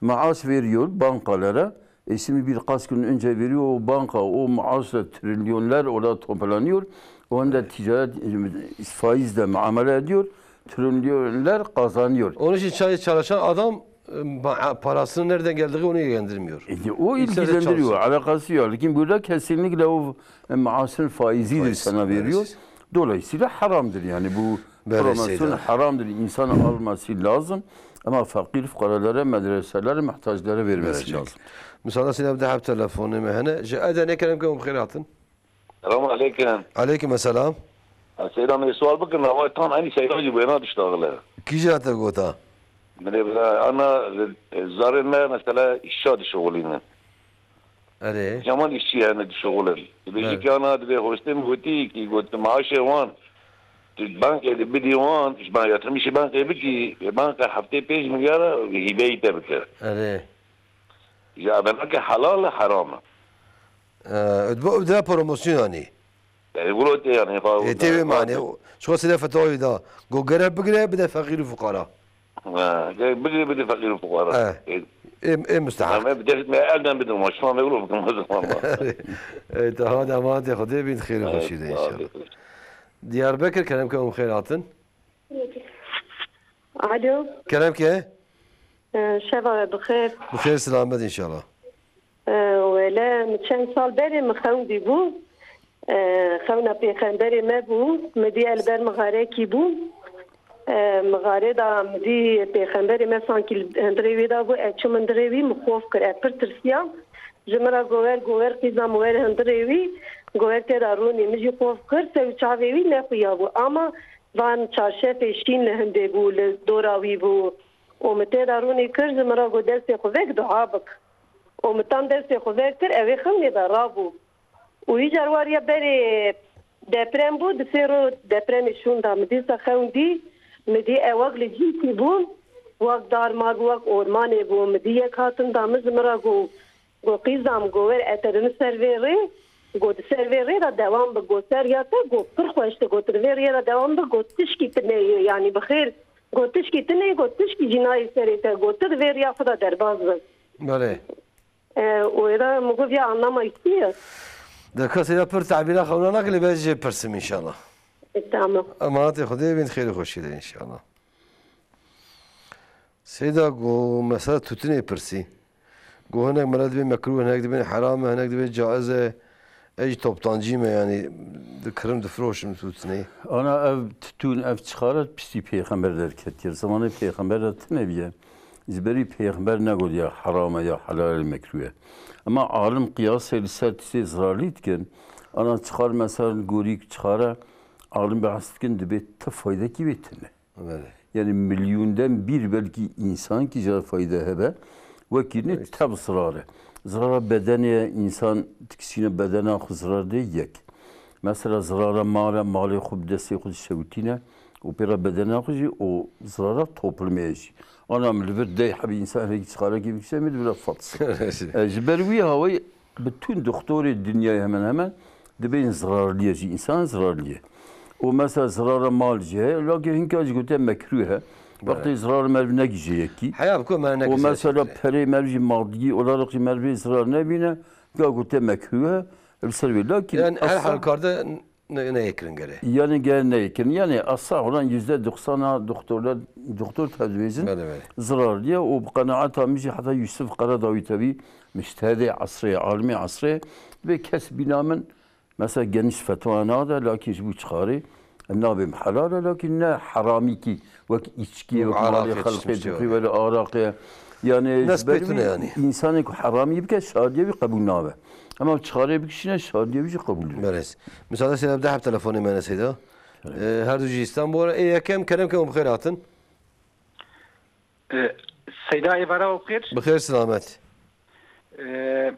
maaş veriyor bankalara. E şimdi birkaç gün önce veriyor o banka o maaşla trilyonlar orada toplanıyor. Onda ticaret e, faizle muamele ediyor. Trilyonlar kazanıyor. Onun için çay- çalışan adam e, ba- parasının nereden geldiği onu ilgilendirmiyor. E, o İsterse ilgilendiriyor, çalışsın. Alakası yok. Lakin burada kesinlikle o e, maaşın faizidir Faiz, sana veriyor. Faiz. Dolayısıyla haramdır yani bu Böyle promosyon şeyler. Haramdır. İnsan alması lazım. Ama fakir fukaralara, medreselere, muhtaclara vermesi Verecek. lazım. Müsaade size bir daha telefonu mehene. Je ede ne kerem ke xêr hatin. Selam aleyküm. Aleyküm selam. Seyda, me sual bikin, nava tam enî Seyda jî wêna diştaxile. Kî jî hate gota? Min ê bila ana zarên me mesela îşa dişixulînin. Erê. Ceman îşçî hene dişixulin. Dibêjî Evet. ki ana dibê hostê min gotî ki got maaşê wan tu bankê de bidî wan, ji ban yatırım işi bankê bikî, banka heftê pênc milyara hîbeyî te bike. Erê. Ji ebenake helal e, heram e. Ee, bu da promosyon yani. Yani, wilo tê yani, fa- E, tê wê mane. Şu sile fetawî da. Go gere bigire bide feqîr û fuqara. Ha, gel bigire bide feqîr û fuqara. Eh. Em, em müstehak. Ama bir de me elden bidin, maşma me wilo bikin o zaman. Evet, hadi emanetê Xwedê bin, xêr û xweşî de inşallah. Diyarbekir, kerem ke hûn xêr hatin. Alo, Kerem ke, e, şeva we bixêr. bi xêr selamet inşallah. E, Wele, min çend sal berê min xewndî bû. E, Xewna pêxemberê me bû. Min dî el ber mixarekî bû. E, Mixare da min dî pêxemberê me sankî li hundirê wî da bû. Ez çûm hundirê wî, min xof kir. Ez pir tirsiya. Ji min re gower, gower qîza min wer hundirê wî. Gower tê da rûnî. Min jî xof kir. Ser û çavê wî nexuya bû. Ama van çarşefê şîn li hindê bû, li dora wî bû. Û min tê de rûnî kir, ji min re got, destê xwe vek dua bik. Û min tam destê xwe vek kir, ew ê xewnê de rabû. Û îcar wariya berê deprem bû, di sê roj depremê şûnda min dîsa xewn dî, min dî ew wek li cîkî bûn, wek dar mar bû, wek ormanê bû. Min dî yek hatin da min ji min re got, got, qîza min, got, wer e te di min ser vê rê, got, di ser vê rê de dewam bi, got, ser ya te, got, pir xweş dî, got, tu di vê rê de dewam bi, got, tişkî tu neyê, yanî bi xêr. Got, tişkî tu neyê, got, tişkî jî nayê serê te. Got, tu di vê riya xwe de derbas be. Belê. E, û êra min got, ya anlama istiyor. De kesê de pir tabîra xewna nake, lê ben jê pirsim inşallah. E, tamam. Emanetê Xwedê bin, xêr û xweşî de inşallah. Seyda, go mesela tûtinê pirsî. Go hinek mele dibê mekrûh, hinek dibê heram e, hinek dibê caiz e. Ez jî toptancî me, yanî dikirim, difiroşim tûtinê. Ana ev titûn, ev çixare piştî pêxember derketiye. Zamanê pêxember de tune biye. Ji berî pêxember negotiye herame ya helal e, mekrûh e. Ama alim qiyasê li ser tiştê zirarlî dikin. Ana çixar mesela gorî çixare alim behs dikin, dibê ti faydekî wê tune. Belê. Yani milyondan bir belkî insan ki jara fayda hebe, wekî ne teb zirare. Zirara bedenê insan dikişîne bedena xwe zirar de yek. Mesela zirara male, malê xwe bi destê xwe dişewitîne û pêra bedena xwe jî û zirara toplumê jî. Ana min li vir dey hebî insan hekî çixarekî bikişe min dibira fats. E, ji ber wî hawayî Bütün doktorê dinyayê hemen hemen dibên zirarlî ye, ji însan zirarlî ye. Û mesela zirara mal jî heye, lakî hinka jî gote mekrûh e. Wextê zirara merv negîje yekî. Heya bi ku me nekîje. Û mesela perê merv jî madî olarak jî mervê zirar nebîne, ga gote mekrûh e, li ser wê. Lakî Yani her esla- halükarda ne, ne yekirin gere. Yani gel ne yekirin. Yani esla olan yüzde doksana doktorlar, doktor tebdibêjin. Belê, belê. Zirarlî ye û bi qenaeta min jî heta Yusuf Karadawî tevî mujtehedê esrê, alimê esrê, dibê kes bîna min mesela geniş fetwa nade, lakîn ji bo çixarê em nabêm helal e, lakîn ne heramîkî wek îçkî, wek malê xelkê dixî wele araqê. Yani ji ber wî yani, insanê ku heramî bike, şadiye wî qebûl nabe. Ama çixarê bikişîne, şardiye wî jî qebûl e. Belê. Misale Seyda, bi deh telefonê me ne Seyda. Belê. Ee, her du jî Îstanbul. Ê yekem, kerem ke hûn bi xêr hatin. Ee, Seyda, êvara we bi xêr. Bi xêr, selamet. Ee,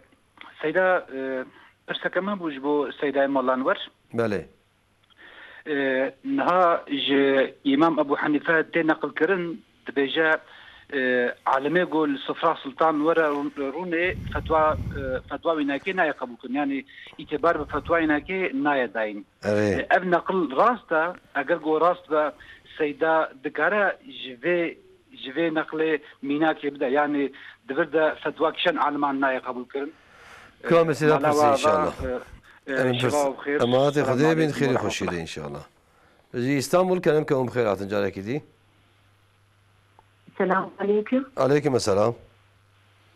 Seyda, e, pirseke min bû ji bo Seydayê Malanwer. Belê. E, niha ji Îmam Ebû Henîfe tê neqilkirin, dibêje, e, alimê ku li sifra Sultan were rû-, rûnê fetwa, e, fetwa wînakê nayê qebûlkirin. Yanî îtîbar bi fetwa wînakê nayê dayîn. Erê. E, ev neqil rast e, eger ku rast be, Seyda dikare ji vê, ji vê neqlê mînakê bide. Yanî di vir de fetwa kişan aliman nayê qebûlkirin. Ka mesela pirsî inşallah. Em pirs-, emanetê Xwedê bin, xêrî xweşî de inşallah. Ji Îstanbul, kerem ke hûn bi xêr hatin carekî dî. Selamun aleyküm. Aleyküm selam.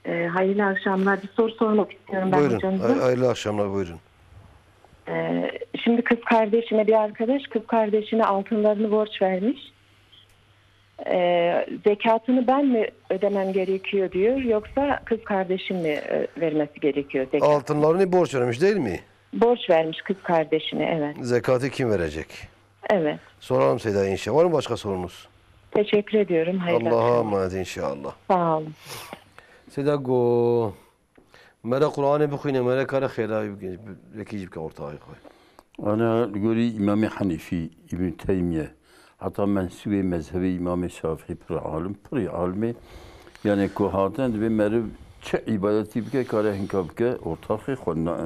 Ee, hayırlı akşamlar. Bir soru sormak istiyorum ben hocamıza. Buyurun. Hay-, hayırlı akşamlar, buyurun. Ee, şimdi kız kardeşime, bir arkadaş kız kardeşine altınlarını borç vermiş. Ee, zekatını ben mi ödemem gerekiyor diyor, yoksa kız kardeşim mi, e, vermesi gerekiyor zekat? Altınlarını borç vermiş değil mi? Borç vermiş kız kardeşine, evet. Zekatı kim verecek? Evet. Soralım Seyda inşallah. Var mı başka sorunuz? Teşekkür ediyorum. Hayırlı akşamlar. Allah'a emanet inşallah. Sağ olun. Seyda go. Mere Qur'anê bixwîne, mere kare xêra wî bike, yekî jî bike ortaxê xwe. Ana li gorî Îmamê Henîfî, Îbn Teymîye, heta mensûbê mezhebê Îmamê Şafî pir alim, pirî alimê. Yani ku hatine dibê meriv çi îbadetî bike, kare hinka bike ortaxê xwe, na-,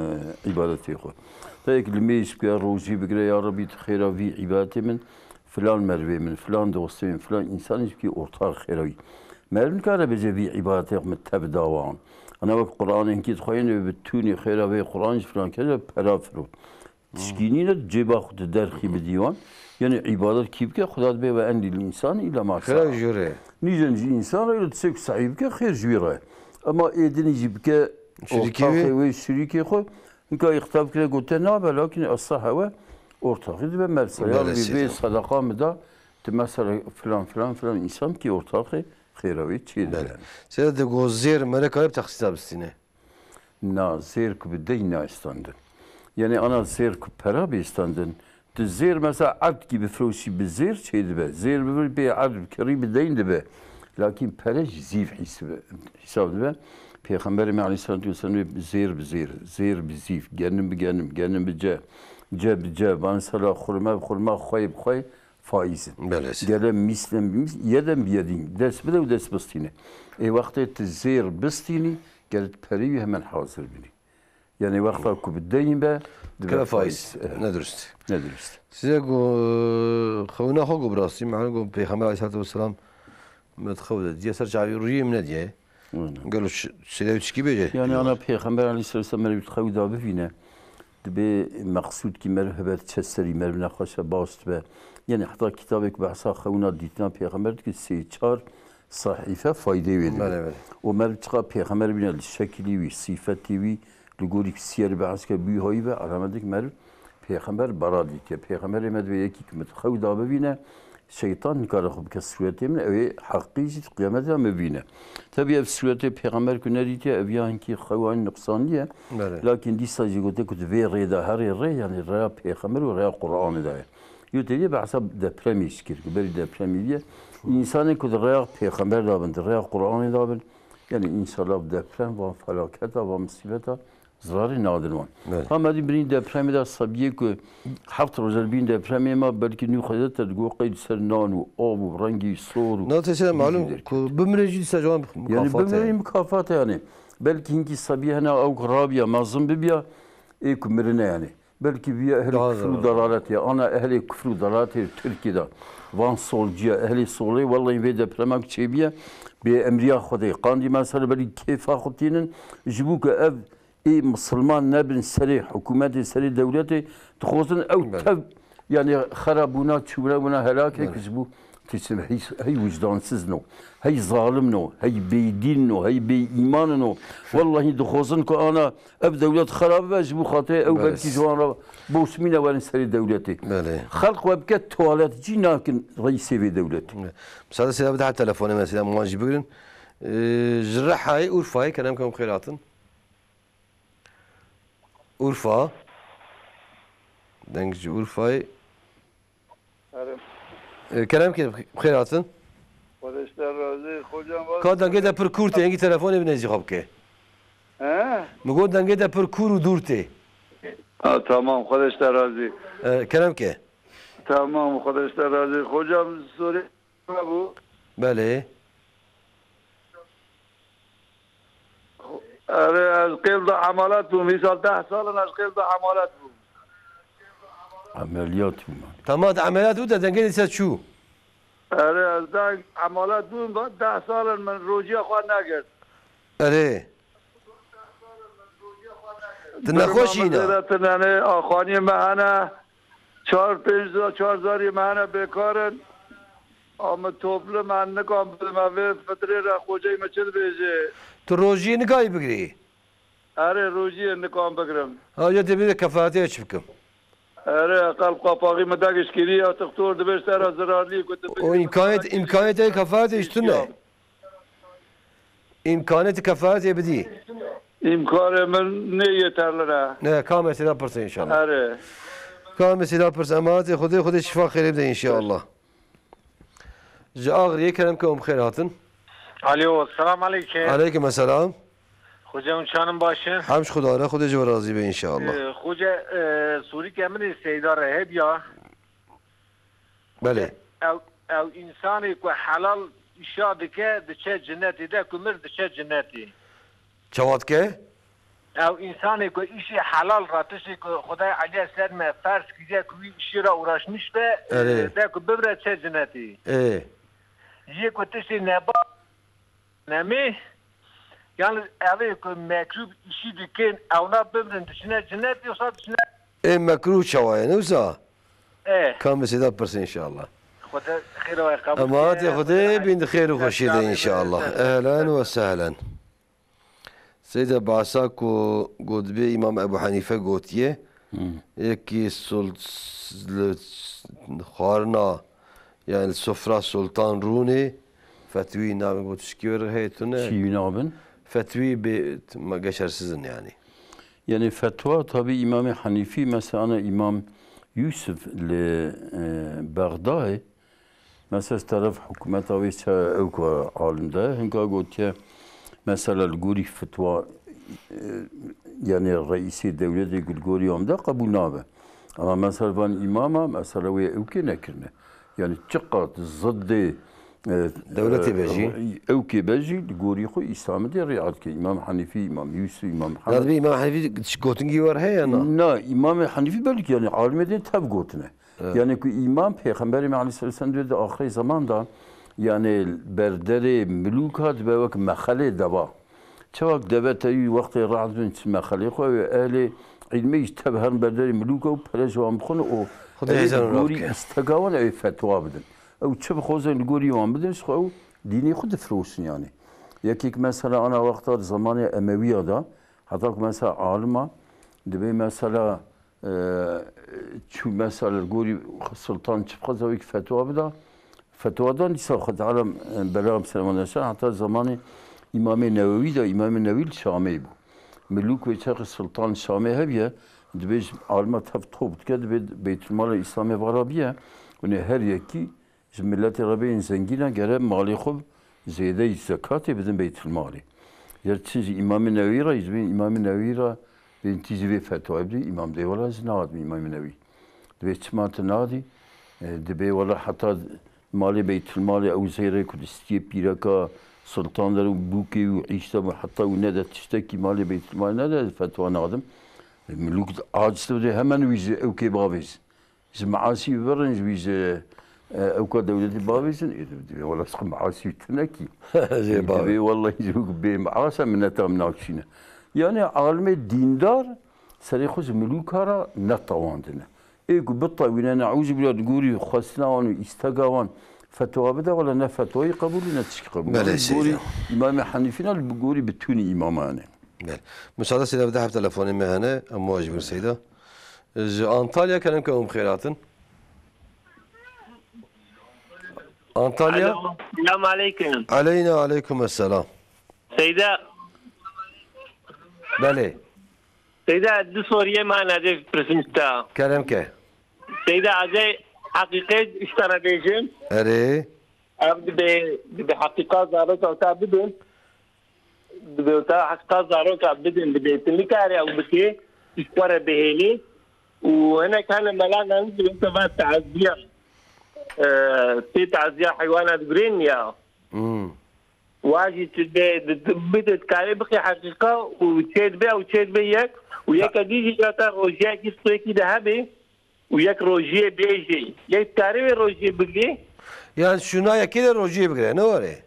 e, îbadetê xwe. Te yek limêj bike, rojî bigire, ya Rebî tu xêra vî îbadetê min filan merivê min, filan dostê min, filan însanê jî bikî ortax xêra wî. Meriv nikare bêje vî îbadetê xwe min tev da wan. Ana wek Qur'anê hinkî dixwayîne bi tûnê xêra vê Qur'an jî filan kere pera firo. Tişkî nîne cêba xwe tu derxî bidî wan. Yani îbadet kî bike, Xuda dibê we endî li însan îla ma. Xêra jûre. Nîjen jî însan re, îla tiştek sehî bike, xêr ji wî re. Ema ê dinî jî bike ortaxê wê, şirîkê xwe. Hinka îqta bikire gote nabe, lakin esa hewe ortaxî dibe mersa. Ya Rabî vê sedaqa min da, tu mesela filan, filan, filan însan ki ortaxê xêra wê çê dibe. Seyda de go zêr mere kare bi texsîsa bistîne. Na, zêr ku bi deyn nayê standin. Yani ana zêr ku pera bê standin, Tu zêr mesela erd kî bifroşî bi zêr çê dibe. Zêr bivir bê erd bi kirî bi deyn dibe. Lakin pere ji zîv hîsibe, hîsab dibe. Pêxemberê me aleyhissalatu vesselam zêr bi zêr, zêr bi zîv, genim bi genim, genim bi ce, ce bi ce, van sala xurme bi xurma, xwey bi xwey faiz in. Belê. Gele mîslen bi mîs, yeden bi yedîn. Dest bide û dest bistîne. Ê wextê tu zêr bistînî, gele tu perê wî hemen hazir bînî. Yani wexta ku bi deyn be, dibe faiz. Faiz. Evet. Ne durust. Ne durust. Size go, xewna xwe go bi rastî, mehal go Pêxember aleyhissalatu vesselam me di xew de diye ser çavî rûyê min nediye. Aynen. Gelo ş-, Seyda çikî bêje? Yani ana Pêxember aleyhissalatu vesselam meriv di xew da bivîne. Dibe meqsûd ki meriv hebe çe serî meriv nexweşe baş dibe. Yani heta kitabek behsa xewna dîtina Pêxember dike sê çar sehîfe faydê wê dibe. Belê, belê. Û meriv çiqa Pêxember bîne li şekilî wî, sîfetî wî, li gorî siyerî behs ke bûyî hayî ve, alametik meriv Pêxember bara dîtiye. Pêxemberê me divê yekî ku min xew da bivîne, şeytan nikare xwe bike sûretê min, ew ê heqî jî di qiyametê de min bîne. Tebî ev sûretê Pêxember ku nedîtiye, ev ya hinkî xewa nuqsanî ye. Belê. Lakin dîsa jî gote ku di vê rê de herê rê, yani rêya Pêxember û rêya Qur'anê de ye. Yo têdî behsa depremê jî kir, ku berî depremê diye. Însanên ku di rêya Pêxember de bin, di rêya Qur'anê de bin, yani înşallah deprem, van felaketa, van misîbeta zirarê nadin wan. Evet. Ha me dî birîn depremê de sebiyê ku heft roja bîn depremê ma belkî nû xwezete digo qeyd ser nan û av û rengî sor û. Na te malum ku bimire jî dîsa ciwan. Yani mukafat e. Bimire mukafat e yani. Belkî hinkî sebiyê hena ew ku rabiya mezin bibiya ê ku mirine yani. Belkî viya ehlê kufr û dalalet ya. Ana ehlê kufr û dalaletê Tirkî de. Van solciya, ehlê solê, wellahî vê deprema ku çêbiye, bê emriya Xwedê. Qandî mesela belî kêfa xwe tînin, ji bo ku ev ê misilman nebin serê hikûmetê, serê dewletê, dixwazin ew tev, yani xerabûna, çûbûna, bûna helakê ku ji bo Tiştin hey, hey wicdansiz no, hey zalim no, hey bêdîn no, hey bêîman no. Wellahî dixwazin ku ana ev dewlet xera bibe, ji bo xatirê ew belkî ji wan re boşmîne werin serê dewletê. Belê. Xelq we bike tuwalet cî nakin reîsê vê dewletê. Belê. Misal Seyda bide her telefonê me Seyda wan jî bigirin. Ee, ji Rihayê Urfayê kerem kem xêr hatin. Urfa. Deng ji Urfayê. Erê. E, kerem ke, bi xêr hatin. Xwedê ji te razî. Xocam, Ka dengê te pir kûr tê, hingî telefonê bi nêzî xwe bike. He? Min got dengê te pir kûr û dûr tê. Ha, tamam, Xwedê ji te razî. E, kerem ke. Tamam, Xwedê ji te razî. Xocam, sorê me bû. Belê. Erê, ez qêl de emalet bûm. Îsal deh sal in ez qêl de emalet bûm. Emeliyat bûm. Tamam, te emeliyat bû, te dengê dîsa çû. Erê, ez deng emalet bûm, ba deh sal in min rojiya xwe negirt. Erê. Tu nexweş î na? Zêre tune ne, axaniyê me hene, çar pênc za-, çar zariyê me hene bêkar in. A min toplim, ez nikan bidim, ez vê fitrê re xoceyê min çi dibêje? Tu rojiyê nikayî bigirî? Erê, rojiyê nikan bigirim. Ha, ya dê bê kefaretê çi bikim? Erê, qelb qapaxî min degişkirî ya, doktor dibêj te re zirarlî ku tu O bigirî, îmkaniyet, îmkaniyetê kefaretê ji tune. Îmkaniyetê kefaretê bidî. Îmkanê min nê yeterli ne. Ne, ka mesela pirse inşallah. Erê. Ka mesela pirse, emanetê Xwedê, Xwedê şifa xêrê bide inşallah. Ji Agiriyê kerem ke em xêr hatin. Alo, selam aleyke. Aleykum selam. Xoce hûn çanin baş in? Hemd ji Xuda re, Xwedê ji we razî be inşallah. Ee, Xoce, e, sorîke min ê Seyda re hediya. Belê. Ew, ew însanê ku helal îşa dike, diçe cinetê, de ku mir diçe cinetê. Çawa dike? Ew însanê ku îşê helal re, tiştê ku Xwedayê Elî ser me ferz kiriye ku wî îşê re uğraşmış be, Erê. e, de ku bibire çe cinetê. Ê. Yê ku tiştê neba nemê, yalnız evê ku mekrûh îşî dikin, ewna bibrin diçine cinetê, wisa diçine. Ê mekrûh çawa ye, ne wisa? E. Ka min Seyda pirse inşallah. Xwedê xêra we qebûl Emanetê ke. Xwedê Xwedê bîn di xêr û xweşiyê de inşallah. Ehlen ve sehlen. Seyda, behsa ku got dibê Îmam Ebu Henîfe gotiye, Hmm. yekî sul-, s-, li s-, xwarina, yani sofra Sultan Rûnê, fetwî nabin, got tişkî wê re heye tune. Çî nabin? Fetwî bê, ma geçersizin yani. Yani fetwa tabi Îmamê Henîfî, mesela ana Îmam Yusuf li, e, Bexdayê, Mesela ji teref hikûmeta wê çi ew ku alim de, hinka gotiye, mesela li gorî fetwa, e, yani reîsê dewletê ku li gorî wan de qebûl nabe. Ama mesela van îmama, mesela wê ew kê nekirine. Yani çiqat ziddê, e, Dewletê e, be jî. Ew kê be jî li gorî xwe Îslamê de rêya dike. Îmam Henîfî, Îmam Yûsif, Îmam Mihemed. Nadibê Îmam Henîfî gotingî wer heye ya na? Na, Îmam Henîfî belkî yani alimê din tev gotine. Evet. Yani ku îmam Pêxemberê me aleyhisselam dibê di axirê zeman de, yani berderê milûka dibe wek mexelê deva. Çawa deve tevî wextê rahat bin çi mexelê xwe wê ehlê îlmê jî tev herin berderê milûka û pere ji wan bixwin û Xwedê evê hêzan di gorî rake. Îsteka wan ew ê fetwa bidin. Ew çi bixwazin li gorî wan bidin, ji xwe ew dînê xwe difiroşin yani. Yekek mesela ana wexta di zemanê Emewiya de, heta ku mesela alima dibê mesela Ee, çû mesela li gorî Sultan çi bixwaze wek fetwa bida. Fetwa dan dîsa Xwedê alem, e, bela Selman Eşan heta zamanê Îmamê Newewî de, Îmamê Newî li Şamê bû. Milûk wê çaxê Sultan Şamê hebiye, dibê ji alima tev top dike, dibê Beytulmala Îslamê vara biye. Hûn ê her yekî Ji miletê re bên zengîn e, gere malê xwe zêdeyî zekatê bidin Beytulmalê. Ya çi ji Îmamê Newî re, ji bên Îmamê Newî re bên tî jî vê fetwayê bidin, Îmam dê wela ez nadim Îmamê Newî. Dibê çima tu nadî? E, dibê wela heta malê Beytulmalê ew zêrê ku di stiyê pîreka Sultan der û bûkê û îşte bû, heta û nede tiştekî malê Beytulmalê nede, ez fetwa nadim. E, milûk aciz dibê hemen wî ji ew kê bavêz. Ji measî birin, ji wî ji, e, ewka dewletê bavêjin, ê, divê wela ji xwe measî wî tune kî. Jê bavê. Divê wellahî ji wî bê meas e, mineta min nakişîne. Yani alimê dîndar serê xwe ji milûka re netewandine. Ê ku bitewîne, neûzubîllah, di gorî xwestina wan û îstega wan fetwa bide, wela ne fetwayî qebûl û ne tişkî qebûl. Belê, Gorî seyda. Îmamê Henîfî ne, li gorî bitûnî îmaman e. Belê. Müsaade seyda, bi deh telefonê me hene, em wa ji vir seyda. Ji Antalya kerem ke hûn bi xêr hatin. Antalya? Alo, selam aleyküm. Aleyna aleykum esselam. Seyda. Belê. Seyda, du soriyê mane dê pirsim te. Kerem ke. Seyda, ez ê heqîqet ji te re bêjim. Erê. Ev dibe, dibe heqîqa zaroka te bidin. Dibe te heqîqa zaroka bidin, dibe tu nikare ew bikê, tu ji xwe re bihêlî. Û hinek hene mela naniz dibe te va teziya. Ee, tê teziya heywana digurên ya. Hmm. Wa jî tu dê, di, di, bide dikarê bixê heqîqa û çê dibe û çê dibe yek û yeke dî jî ya te rojiyekî stûyekî de hebe û yek rojiyê bêjê. Yek dikarê wê rojiyê bigirê? Yan şûna yekê de rojiyê bigire, ne were?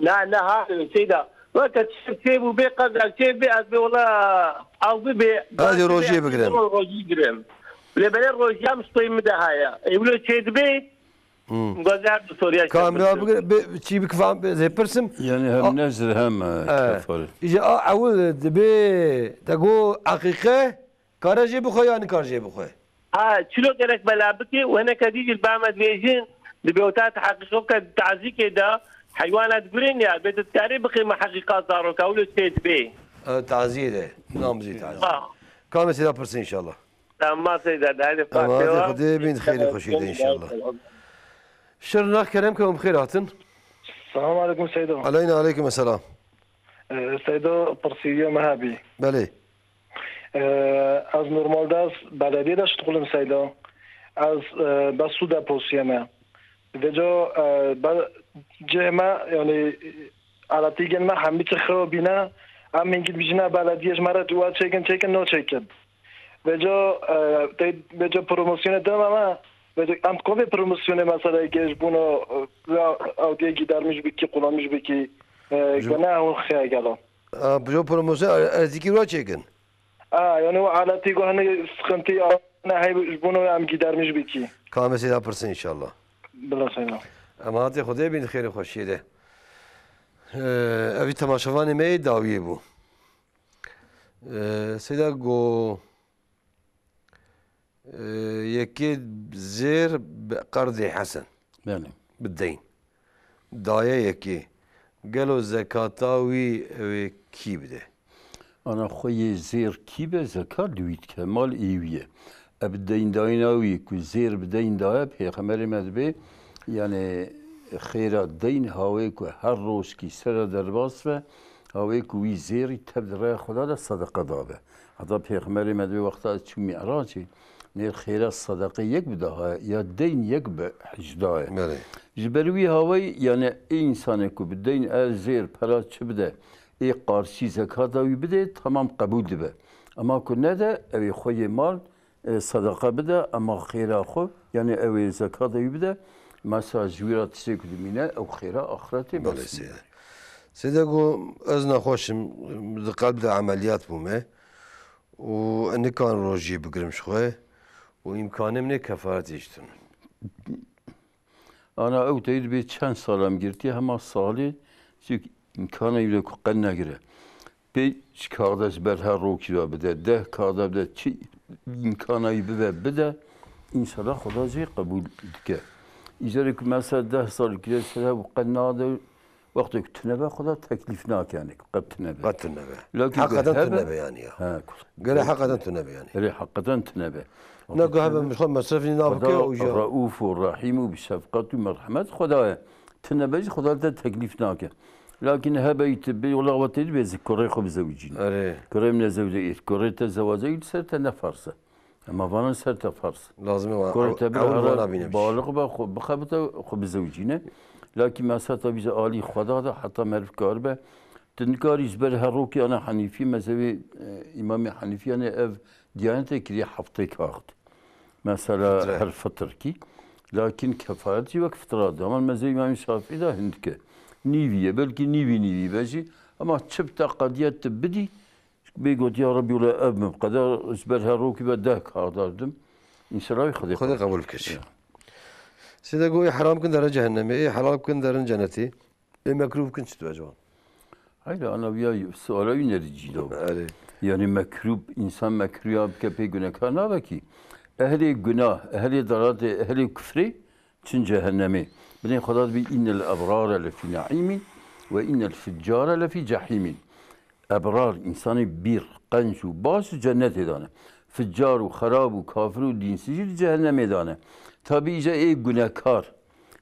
Na, ne hale seyda. Weke çê, çê bû bê qez ev çê bê ez bê wela ew bibe. Ez ê rojiyê bigirim. Rojiyê girim. Lê belê rojiya min stûyê min de haya. Ê wilo çê dibe. Hmm. Gazê her du soruya Kamera bigir, bi, çî bikifam, zê pirsim. Yani hem A- nezir hem, e, e, kefaret. Îja a ewil dibe, te go aqiqe, kare jê bixwe ya nikar jê bixwe? Ha, çilo gerek bela bike, û hineke dî jî li ba me dibêjin, dibe û ta te heqîqoke tazîkê de, heywana digurên ya, bê tu dikarê bixê me heqîqa zaroka, wilo çê dibe. E, taziyê de, nam zî taziyê. Ha. Kamê sêda pirsin inşallah. Tamam, Seyda, hadi Em Fatih hazır var. Xwedê bin xêrê xweşî de inşallah. Şirnax kerem ke em xêr hatin. Selamun aleyküm Seydo. Aleyna aleyküm selam. Ee, Seydo, pirsîriya me hebî. Belê. Ee, ez normalde ez belediyê de şixulim Seydo. Ez, e, be sûde posiyê me. Vêca, e, be cihê me, yani, aletîgên me hemî çi xew bîne, em hingî dibîjine belediyê ji me re tu wa çêkin, çêkin, no çêkin. Vêca, e, tey, vêca promosyonê dema me, vêca em dikovê promosyonê mesela yekê ji bona, e, ya ew diye gidermiş bikî, kullanmış bikî, e, Ji gene hûn xeye gelo. A, bi jo promosyon er-, erzîkî wa çêkin? A, yani o aletî go hani sıkıntı ne hey ji bona em gidermiş bikî. Kamê sêda pirsin inşallah. Bila seyna. Em hatê Xwedê bin xêrê xweşiyê de. Ee, evî temaşevanê me yê dawiyê bû. Ee, Seyda go, ee, yekê zêr bi qerdê Hesen. Belê. Bi deyn. Daye yekê. Gelo zekata wî ew ê kî bide? Ana xwe yê zêr kî be, zekat li wî dike, mal ê wî ye. Ev deyndayîna wî ku zêr bi deyn daye, Pêxemberê me dibê, yani xêra deyn hawê ku her rojkî sera derbas be, hawê ku wî zêrî tev di rêya Xweda de sedeqe dabe. Heta Pêxemberê me dibê wexta ez çûm Mî'racê, nêr xêra sedeqe yek bi daha ye, ya deyn yek bi hejda ye. Belê. Ji ber wî hawayî, yani ê însanê ku bi deyn e zêr pera çi bide, ê qarşî zekata wî bide, tamam qebûl dibe. Ema ku nede, ew ê xwe yê mal, e, sedeqa bide, ema xêra xwe, yani ew ê zekata wî bide, mesela ji wî re tiştê ku dimîne, ew xêra axretê Belê bes seyde. Seyde ku ez nexweş im, di qelb de emeliyat bûme û nikan rojiyê bigirim ji xwe û îmkanê min ê kefaretê jî tune. Ana ew teyî dibê çend sal em girtiye, hema salê, çi îmkana wî de ku qe negire. Pê çi kaxda ji ber her rokî ve bide, deh kaxda bide, çi îmkana wî bibe, bide, înşallah Xweda jê qebûl dike. Îcarê ku mesela deh sal kire ser hev û qe nade, wextê ku tune be, Xweda teklîf nake, yani ku qe tune be. Qe tune be. Lakin Heqeten hebe, tune be yani ya. He, Gere heqeten tune be yani. Erê, heqeten tune be. Ne ku hebe min xwe mesrefî nabike Xweda û ya. Reûf û Rehîm û bi şefqet û merhemet Xweda ye. Tune be jî Xweda te teklîf nake. Lakin hebe yî tu bê, wela we tê dibê zi kurê xwe bizewicîne. Erê. Kurê min e zewde êt. Kurê te zewaca yî li ser te ne farz e. Ema vana li ser te farz. Lazim e wa-, Kurê te ew, bira ew vana bîne bîş. Baliq be, xwe bixebite, xwe bizewicîne. Lakin mesela tabî ji alî Xweda de heta meriv karibe. Tu nikarî ji ber her rokî ana Henîfî, mezhebê, e, Îmamê Henîfî, yani ev diyanetê kiriye heftê kaxt. Mesela Fitre. Her fitir kî. Lakin kefaret jî wek fitra de. Ama mezhebê Îmamê Şafî de hindike. Nîvî ye, belkî nîvî nîvî be jî. Ama çi bi te qediye tu bidî, bê got, ya Rebî, wele ev min bi qeder ji ber her rokî be deh kaxdar dim. Înşallah Xwedê Xwedê qebûl qebûl bike. Ya. Sêde got, ê heram kin derin cehennemê, ê helal kin derin cenetê. Ê mekrûh bikin çi dibe ji wan? Hayır, ana viya suala wî nerî cî de. Erê. Yani mekrûh, insan mekrûh ya bike pê gunekar nabe ki. Ehlê gunah, ehlê dalaletê, ehlê kufrê çin cehennemê. Binê Xweda dibî, "Innel ebrare lefî naîmin ve innel ficcare lefî cehîmin." ebrar, însanê bîr, qenc û baş di cennetê de ne. Ficar û xerab û kafir û dînsiz jî di cehennemê de ne. Tabî îca ê gunekar.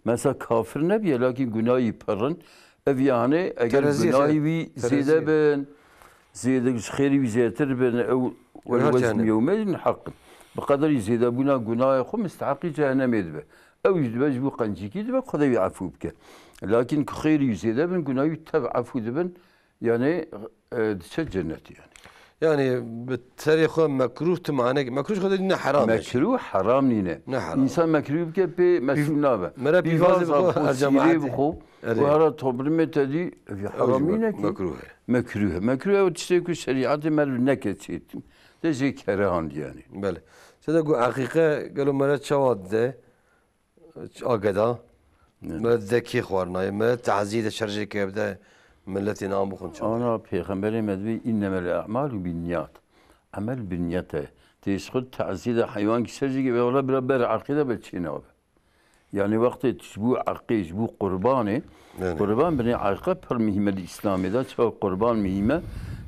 Mesela kafir nebiye, lakîn gunahî pir in. Ev yani eger Tereziyê gunahî zê-, wî tereziyê. zêde bin, zêde ji xêrî wî zêdetir bin, ew Ew her wezn cehennem. yewme din heq in. Bi qederî zêdebûna gunahê xwe misteheqî cehennemê dibe. Ew jî dibe ji bo qencîkî dibe, Xwedê wî efû bike. Lakîn ku xêrî wî zêde bin, gunahî wî tev efû dibin, yani, e, diçe cennetê yani. Yani bi terê xwe mekrûh tu mane, mekrûh xwe de ne heram e. Mekrûh heram nîne. Ne heram. Însan mekrûh bike pê mesûl nabe. Mere pîvazê Pîvaza bixwe, bixwe, her cemaetê. sîrê bixwe, Erê. û hera toplumê te dî, ev Ew jî heram nîne mek-, ki. mekrûh e. Mekrûh e. Mekrûh ew tiştê ku şerîetê meriv neke çêtin. De jê kerehan yani. Belê. Sede ku eqîqe gelo mere çawa de? Ageda. Ne. Me de kê xwarnayê, me tazî de şerjê ke bide milletê nan bixwin çawa? Ana Pêxemberê me dibê, "Înnemel a'malu binniyat." Emel bi niyet e. Tê ji xwe tazî de heywan ki şerjê ke be, wala bira ber eqî de be çê nabe. Yani wextê tu ji bo eqê, ji bo qurbanê, Ne, ne. qurban binê eqîqe pir muhîm e di Îslamê de. Çawa qurban muhîm e?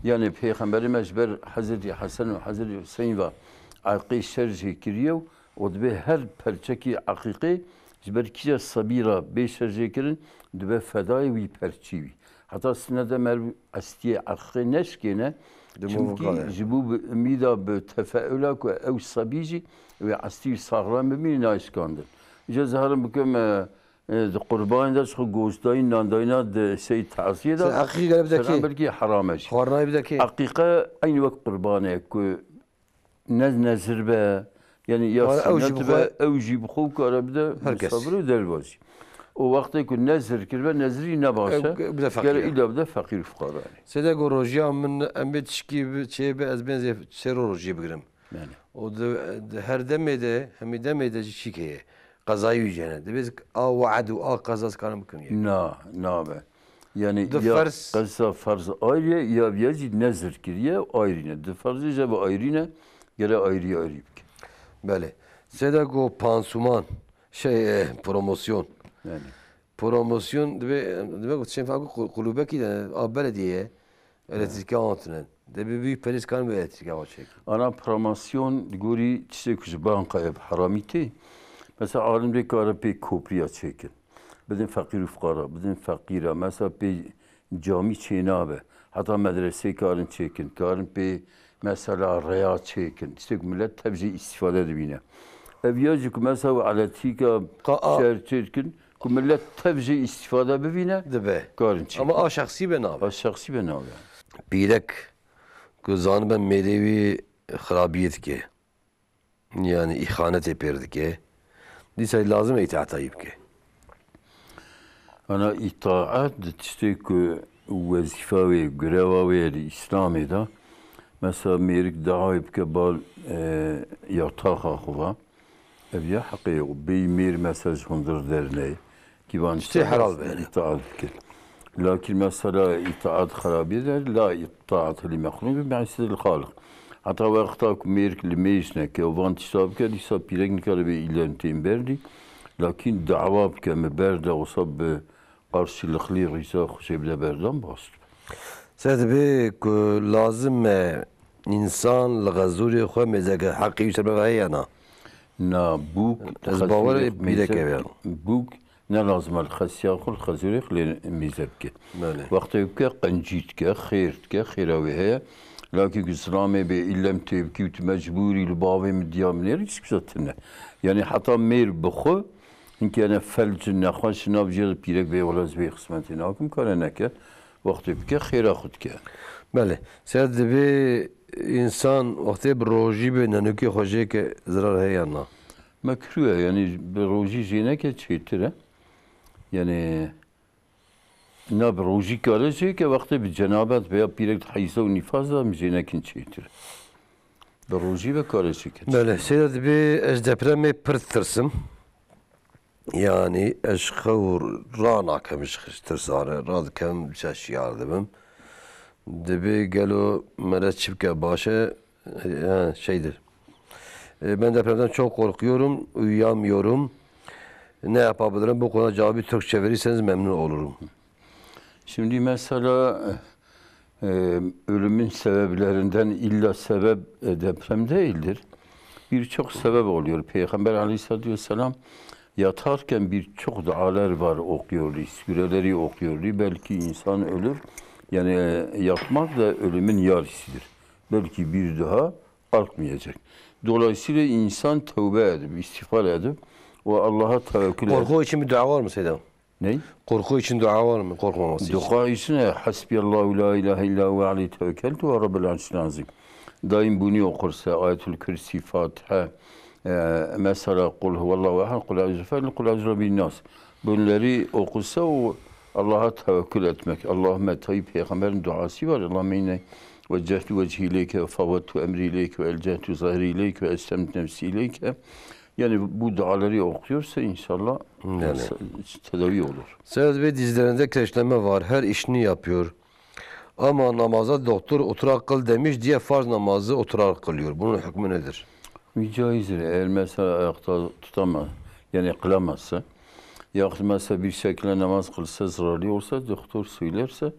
Yani Pêxemberê me ji ber Hezretî Hesen û Hezretî Huseyn ve eqê şerjê kiriye û O dibe her perçekî eqîqê ji ber kîja sebî re bê şerjêkirin, dibe fedayê wî perçî wî. Heta sinet e meriv estiyê eqîqê neşkêne, Di çimkî mûvika de. ji bo bi umîda bi tefeula ku ew sebî jî wê estî wî saxlem bimîne nayê şikandin. Îca ziharim bikim, e, e, di qurbanê de ji xwe goştdayîn, nandayîna di şey taziyê de Sen eqîqê gere bide şer'an kê? belkî heram e jî. Xwarnayê bide kê? Eqîqe eynî wek qurbanê ku ne nezir be, yani ya Wala ew jî sünnet bixwe, be, ew jî bixwe û kare bide Her kes. misafir û derbazî. O wextê ku nezir kiribe, nezirî ne baş e. Ew, bide Gere feqîr. îla bide feqîr û fuqara yani. Sede ku rojiya min em bê tişkî bi, çê bi, ez bên zê sêro rojiyê bigirim. Yani. O di, di her demê de, hemî demê de jî çîk heye. Qezayî wî jene. Dibê a we'd û a qeza ez karim bikim yek. Na, nabe. Yani Di ya ferz. qeza ferz ayrı ye, ya viya jî nezir kiriye, ayrı ne. Di ferzê jî ve ayrı ne, gere ayrı ayrı bike. Belê. Sede ku pansuman, şey, e, promosyon. Yani. Promosyon dibe, dibe ku çen fa ku qulubekî de, a belediye, elektrîke antine. Debe büyük perîz kan bi elektrîke awa çek. Ana promosyon di gorî tiştê ku ji bankaya bi heramî tê. Mesela alim dê kare pê kopriya çêkin. Bidin feqîr û fuqara, bidin feqîra. Mesela pê camî çênabe. Heta medresê karin çêkin, karin pê mesela rêya çêkin. Tiştê ku millet tev jê îstîfade dibîne. Ev ya jî ku mesela û elektrîka Ka a- şer çêkin, ku millet tev jê îstîfade bibîne, Dibe. karin çêkin. Ama a şexsî be nabe. A şexsî be nabe. Pîrek ku zanibe mêrê wî xirabiyê dike. Yani îxanetê pêr dike. Dîsa lazim e îtaetayî bike. Ana îtaet di tiştê ku wezîfa wê, greva wê ye di Îslamê de. Mesela mêrik dawê bike bal, e, yataxa xwe va. Ev ya heqê ye. Bêyî mêr mesela ji hundir derneyê. Kîvan Tiştê helal be. îtaat bike. Lakin mesela îtaat xerabî de la îtaat li mexlûq bi me'siyetil xaliq. Heta wexta ku mêrik li mêj neke û van tişta bike, dîsa pîrek nikare bê îlen tên berdî. Lakin dawa bike, me berde wisa bi qarşılıklı rîza xwe jê bide berdan baş dibe. Se dibê ku lazim e însan li xezûrê xwe mêzeke heqî wî ser beve heye ya na? Na, bûk Ez bawer ê pîrek ev ya. Bûk ne lazim e li xesiya xwe, li xezûrê xwe lê mêze bike. Belê. Wextê bike, qencî dike, xêr dike, xêra wê heye. Lakî ku zilamê bê îlem tê bikî û tu mecbûrî li bavê min diya min êrî, çi kisa tune. Yani heta mêr bi xwe, hinkî hene felc in, nexweş in, nav jê re pîrek bê, wela ez vê xizmetê nakim, kare neke. Wextê bike, xêra xwe dike. Belê. Ser dibê însan wextê bi rojî bê, nenûkê xwe jê ke, zirar heye ya na? Mekrûh e, yani bi rojî jê neke çêtir e. Yani na bi rojî kare jê ke, wextê bi cenabet be ya pîrek di heyza û nîfas de em jê nekin çêtir e. Bi rojî ve kare jê ke. Belê, seyda dibê ez depremê pir ditirsim. Yani ez ji xew ranakem, ji tirsa re radikem, şiyar dibim. Dibê gelo mere çi bike baş e? E, şeydir. E, ben depremden çok korkuyorum, uyuyamıyorum. Ne yapabilirim? Bu konuda cevabı Türkçe verirseniz memnun olurum. Şimdi mesela, Ee, Ölümün sebeplerinden illa sebep, e, deprem değildir. Birçok sebep oluyor. Peygamber aleyhissalatü vesselam yatarken birçok dualar var okuyordu, sureleri okuyordu. Belki insan ölür. Yani, e, yatmak da ölümün yarısıdır. Belki bir daha kalkmayacak. Dolayısıyla insan tövbe edip, istiğfar edip, o Allah'a tevekkül edip. Korku için bir dua var mı Seyda? Ne? Korku için dua var mı? Korkmaması için. Dua için, e, Hasbiyallahu la ilahe illa huve aleyhi tevekkeltu ve Rabbul arşil azim. Daim bunu okursa, Ayetül Kürsi, Fatiha, e, mesela Kul huvallahu ehad, Kul euzu fel, Kul euzu Rabbin nas. Bunları okursa o Allah'a tevekkül etmek. Allahümme, tabi Peygamberin duası var. Allahümme inne veccehtu vechhi ileyke ve favvettu emri ileyke ve elcehtu zahri ileyke ve eslemtu nefsi ileyke. Yani bu duaları okuyorsa inşallah Yani. insan tedavi olur. Sedat Bey, dizlerinde kireçlenme var. Her işini yapıyor. Ama namaza doktor oturarak kıl demiş diye farz namazı oturarak kılıyor. Bunun hükmü nedir? Bu caizdir. Eğer mesela ayakta tutamaz, yani kılamazsa, yahut mesela bir şekilde namaz kılsa, zararlı olsa, doktor söylerse,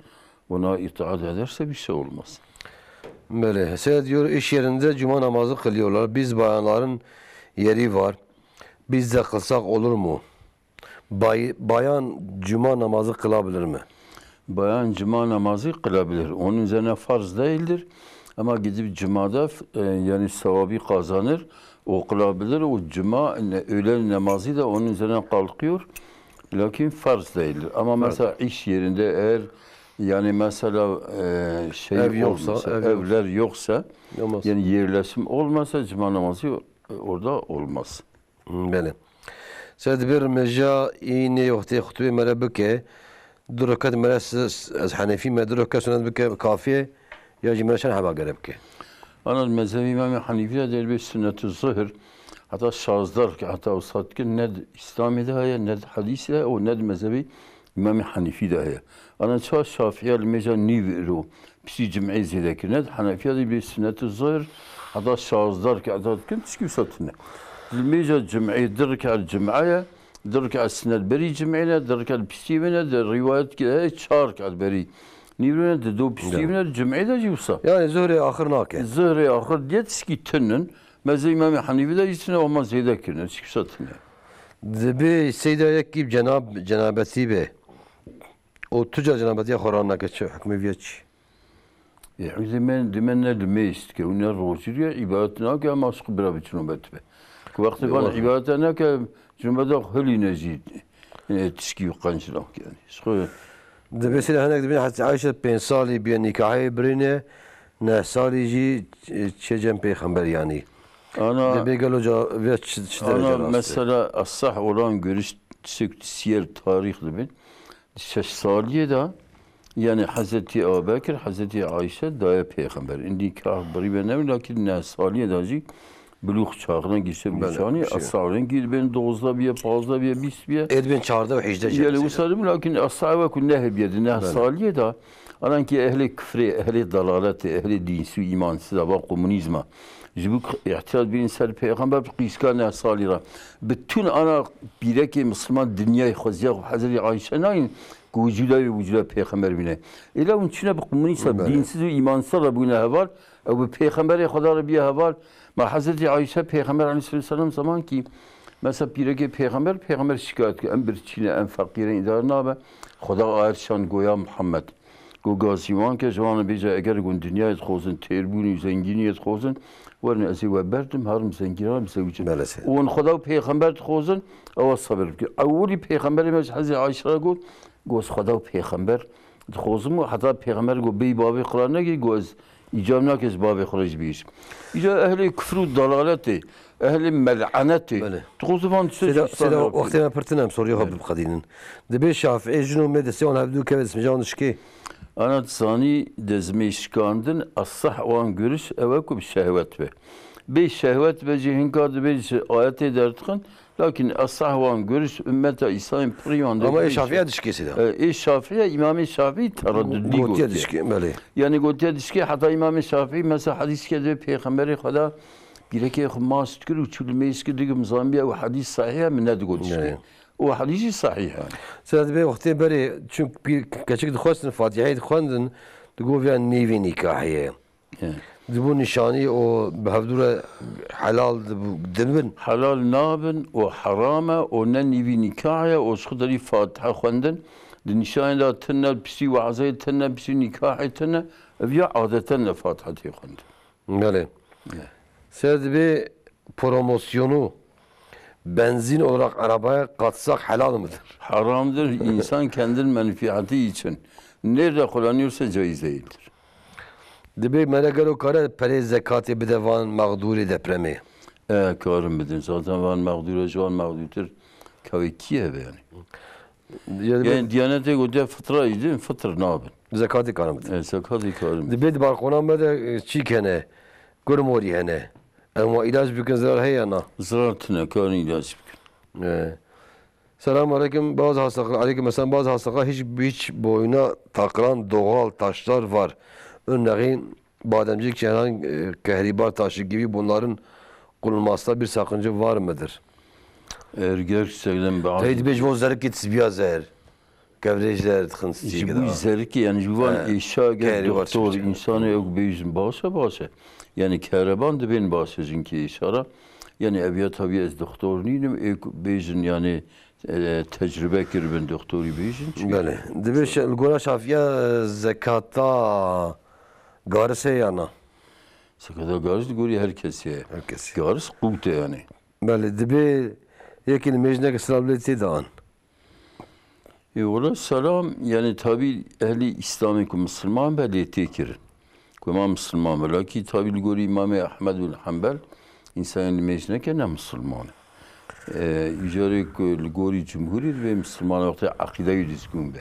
ona itaat ederse bir şey olmaz. Böyle. Sedat diyor, iş yerinde cuma namazı kılıyorlar. Biz bayanların yeri var. Biz de kılsak olur mu? Bay-, bayan cuma namazı kılabilir mi? Bayan cuma namazı kılabilir. Onun üzerine farz değildir. Ama gidip cumada, e, yani sevabı kazanır. O kılabilir. O cuma, ne, öğlen namazı da onun üzerine kalkıyor. Lakin farz değildir. Ama Farz. mesela iş yerinde eğer, yani mesela, e, şey Ev yoksa, olmasa, ev yok. evler yoksa, Olmaz. yani yerleşim olmasa cuma namazı orada olmaz. Hmm, belê. Se dibê rimeja înê wextê xutbê me re bike, du rekat me re s-, s-, ez Henefî me du rekat sunet bike, kafî ye, ya jî me re çend heba gere bike? Ana mezhebê Îmamê Henîfî de derbê sunnetu zuhr, heta şazdeh rekat, heta wisa dikin, ne di Îslamê de heye, ne di hedîsê de û ne di mezhebê Îmamê Henîfî de heye. Ana çawa Şafîya li mêja nîv îro piştî cim'ê zêde kirine, di Henefiya de bê sunnetu zuhr heta şazdeh rekata dikin, tişkî wisa tune. Di mêja cim'ê du rekat cim'e ye, du rekat sunnet berî cim'ê ne, du rekat piştî wê ne, di rîwayet ki heye çar rekat berî nîv îro ne, di do piştî wê ne, cim'ê de jî wisa. Yani zuhrê axir nake. Zuhrê axir diye tişkî tune. Mezhebê Îmamê Henîfî de jî tune, ama zêde kirine, tişkî wisa tune. Dibê seyda yekî cenab-, cenabetî be. Û tu ca cenabetiya xwe ranake çi? Hukmê vîya çi? E, ew dime, dime ne limêj dike û ne rojî ye, îbadet nake, em aşiq bira bi cinobet be. Ku wextê van Doğru. îbadeta nake, cinobeta xwe hilîne jî, e, tişkî û qenc nake yani. Ji xwe Dibê seyda hinek dibên Hezretî Ayşe pênc salî bîye nîkahê birîne, neh salî jî, e, çê cem pêxember yanî. Ana, Dibê gelo ca vê çi, çi derece ana rast e? mesela esah olan görüş tişek siyer tarîx dibin. Şeş saliyê de, yani Hezretî Ebubekir, Hezretî Ayşe daye pêxember. Îndî kah birî ve ne, lakin neh saliyê de jî bilûx çaxine gişe Belê, bîçanî, bir şey. esah rengî dibên dozda biye, pazda biye, bîst biye. Ê dibên çardeh û hejdeh Yani cenazê. wisa dibin, lakin esah ve ku neh biye, di neh Belê. saliyê de, anan ki ehlê kufrê, ehlê dalaletê, ehlê dînsî û îmansî de, va komunîzma. Ji bo îhtiyat bînin ser pêxember bi qîska neh salî re. Bi tun ana pîrekê misliman dinyayê xweziya xwe Hezretî Ayşe nayîn ku wicûda wê wicûda pêxember bîne. Êla hûn çine bi komunîsta Belê. dînsiz û îmansî re bûne heval, ew bi pêxemberê Xweda re bîye heval. Ma Hezretî Ayşe pêxember aleyhisselatu vesselam zaman kî mesela pîrekê pêxember, pêxember şikayet kir, em birçî ne, em feqîr in, îdare nabe. Xweda ayet şand goya Muhammed. Go gazî wan ke ji wan re bêje, eger gon dinyayê dixwazin, têrbûnî û zengîniyê dixwazin, werin ez ê we berdim, herim zengînan bi zewicin. Belê seyda. Û wan Xweda û pêxember dixwazin, ewa sebir bikin. Ewilî pêxemberê me ji Hezrê Ayşe re got, got, ez Xweda û pêxember dixwazim û heta pêxember got, bêyî bavê xwe re negî, got, ez îcab nake ji bavê xwe re jî bihîşim. Îca ehlê kufr û dalaletê, ehlê mel'enetê. Belê. Dixwazin van tiştê Seyda, ji Seyda, Îslamê wextê me pir tune, em soriyê xwe Belê. biqedînin. Dibê Şafî jin û mêr destê wan hevdû keve destmêja wan dişkê? Ana tu zanî dezmê şikandin, esah wan görüş ew e ku bi şehwet be. Bê şehwet be jî hinka dibê ji ayetê derdixin, lakin esah wan görüş ümmeta Îsayên pirî wan Ama ê derdixin Şafîya jî. dişkê seyda. E, ê Şafîya, Îmamê Şafî tereddudlî Gotiye gotiye. dişkê, belê. Yani gotiye dişkê, heta Îmamê Şafî mesela hedîs kê dibê pêxemberê Xweda pîrekê xwe mas dikir û çû li mêj kir, digim zanbî ew hedîs sahîh e, min nedigot dişkê. Yani. O hedîsî sahîh e. Seyda dibê wextê berê, çimkî pîr-, keçik dixwestin, Fatîheyê dixwendin, Digo viya nîvî nîkahê ye. He. Dibû nîşanî û bi hevdû re helal dibû, dibin. Helal nabin û heram e û ne nîvî nîkah e û ji xwe derî Fatiha xwendin. Di nîşanê de tune, pisî wazeyê tune, pisî nîkahê tune. Ev ya adeten ne Fatiha tê xwendin. Belê. Ye. Ser dibê promosyonu benzin olarak arabaya katsak helal mıdır? Haramdır. İnsan kendin menfiati için nerede kullanıyorsa caiz değildir. Dibê mere gelo kare perê zekatê bide van mağdurê depremê? E, karin bidin. Zaten van mağdure, ji van mağdurtir. Kavê kî hebe yani? Ya dibê Yani Diyanetê gotiye fitra îdin, fitr nabin. Zekatê karin bidin. E, zekatê karin bidin. Dibê di balkona me de, e, çîk hene, kurmorî hene. Em wa îlac bikin zirar heye ya na? Zirar tune, karin îlac bikin. E. Selamun aleyküm. Bazı hastalıklar, aleyküm selam. Bazı hastalıklar hiç, hiç boyuna takılan doğal taşlar var. Örneğin bademcik, çenan, e, kehribar taşı gibi, bunların kullanmasında bir sakınca var mıdır? Eger gerçekten bazı Hey, dibê ji bo zerikê tisbiya zer. Kevrêj zer dixin Ji stîgê bu de. Zerikê, yani ji van He. êşa gel Kehribar doktor, çıkacak. İnsanı yok bêjin başa başa. Yani kehreban dibên başa, çünkü êşara. Yani ev ya tabii ez doktor nînim, ê ku bêjin yani, e, tecrübe kiribin doktorî bêjin. Çünkü Belê. Dibê şe-, li gora şafiya, e, zekata garis heye ya na? Zekata garis li gorî her kesê ye. Her kesê. Garis qût e yani. Belê, dibê yekî li mêjneke silav lê tê dan. E, wala selam, yani tabi ehli İslam'ı ku Müslüman be lê tê kirin. Ku ma Müslüman be. Lakin tabi li gorî İmamê Ahmed bin Hanbel, insan li mêj neke ne Müslüman. E, îcarê ku li gorî cumhurî dibe Müslüman wextê aqîdeyî düzgün be.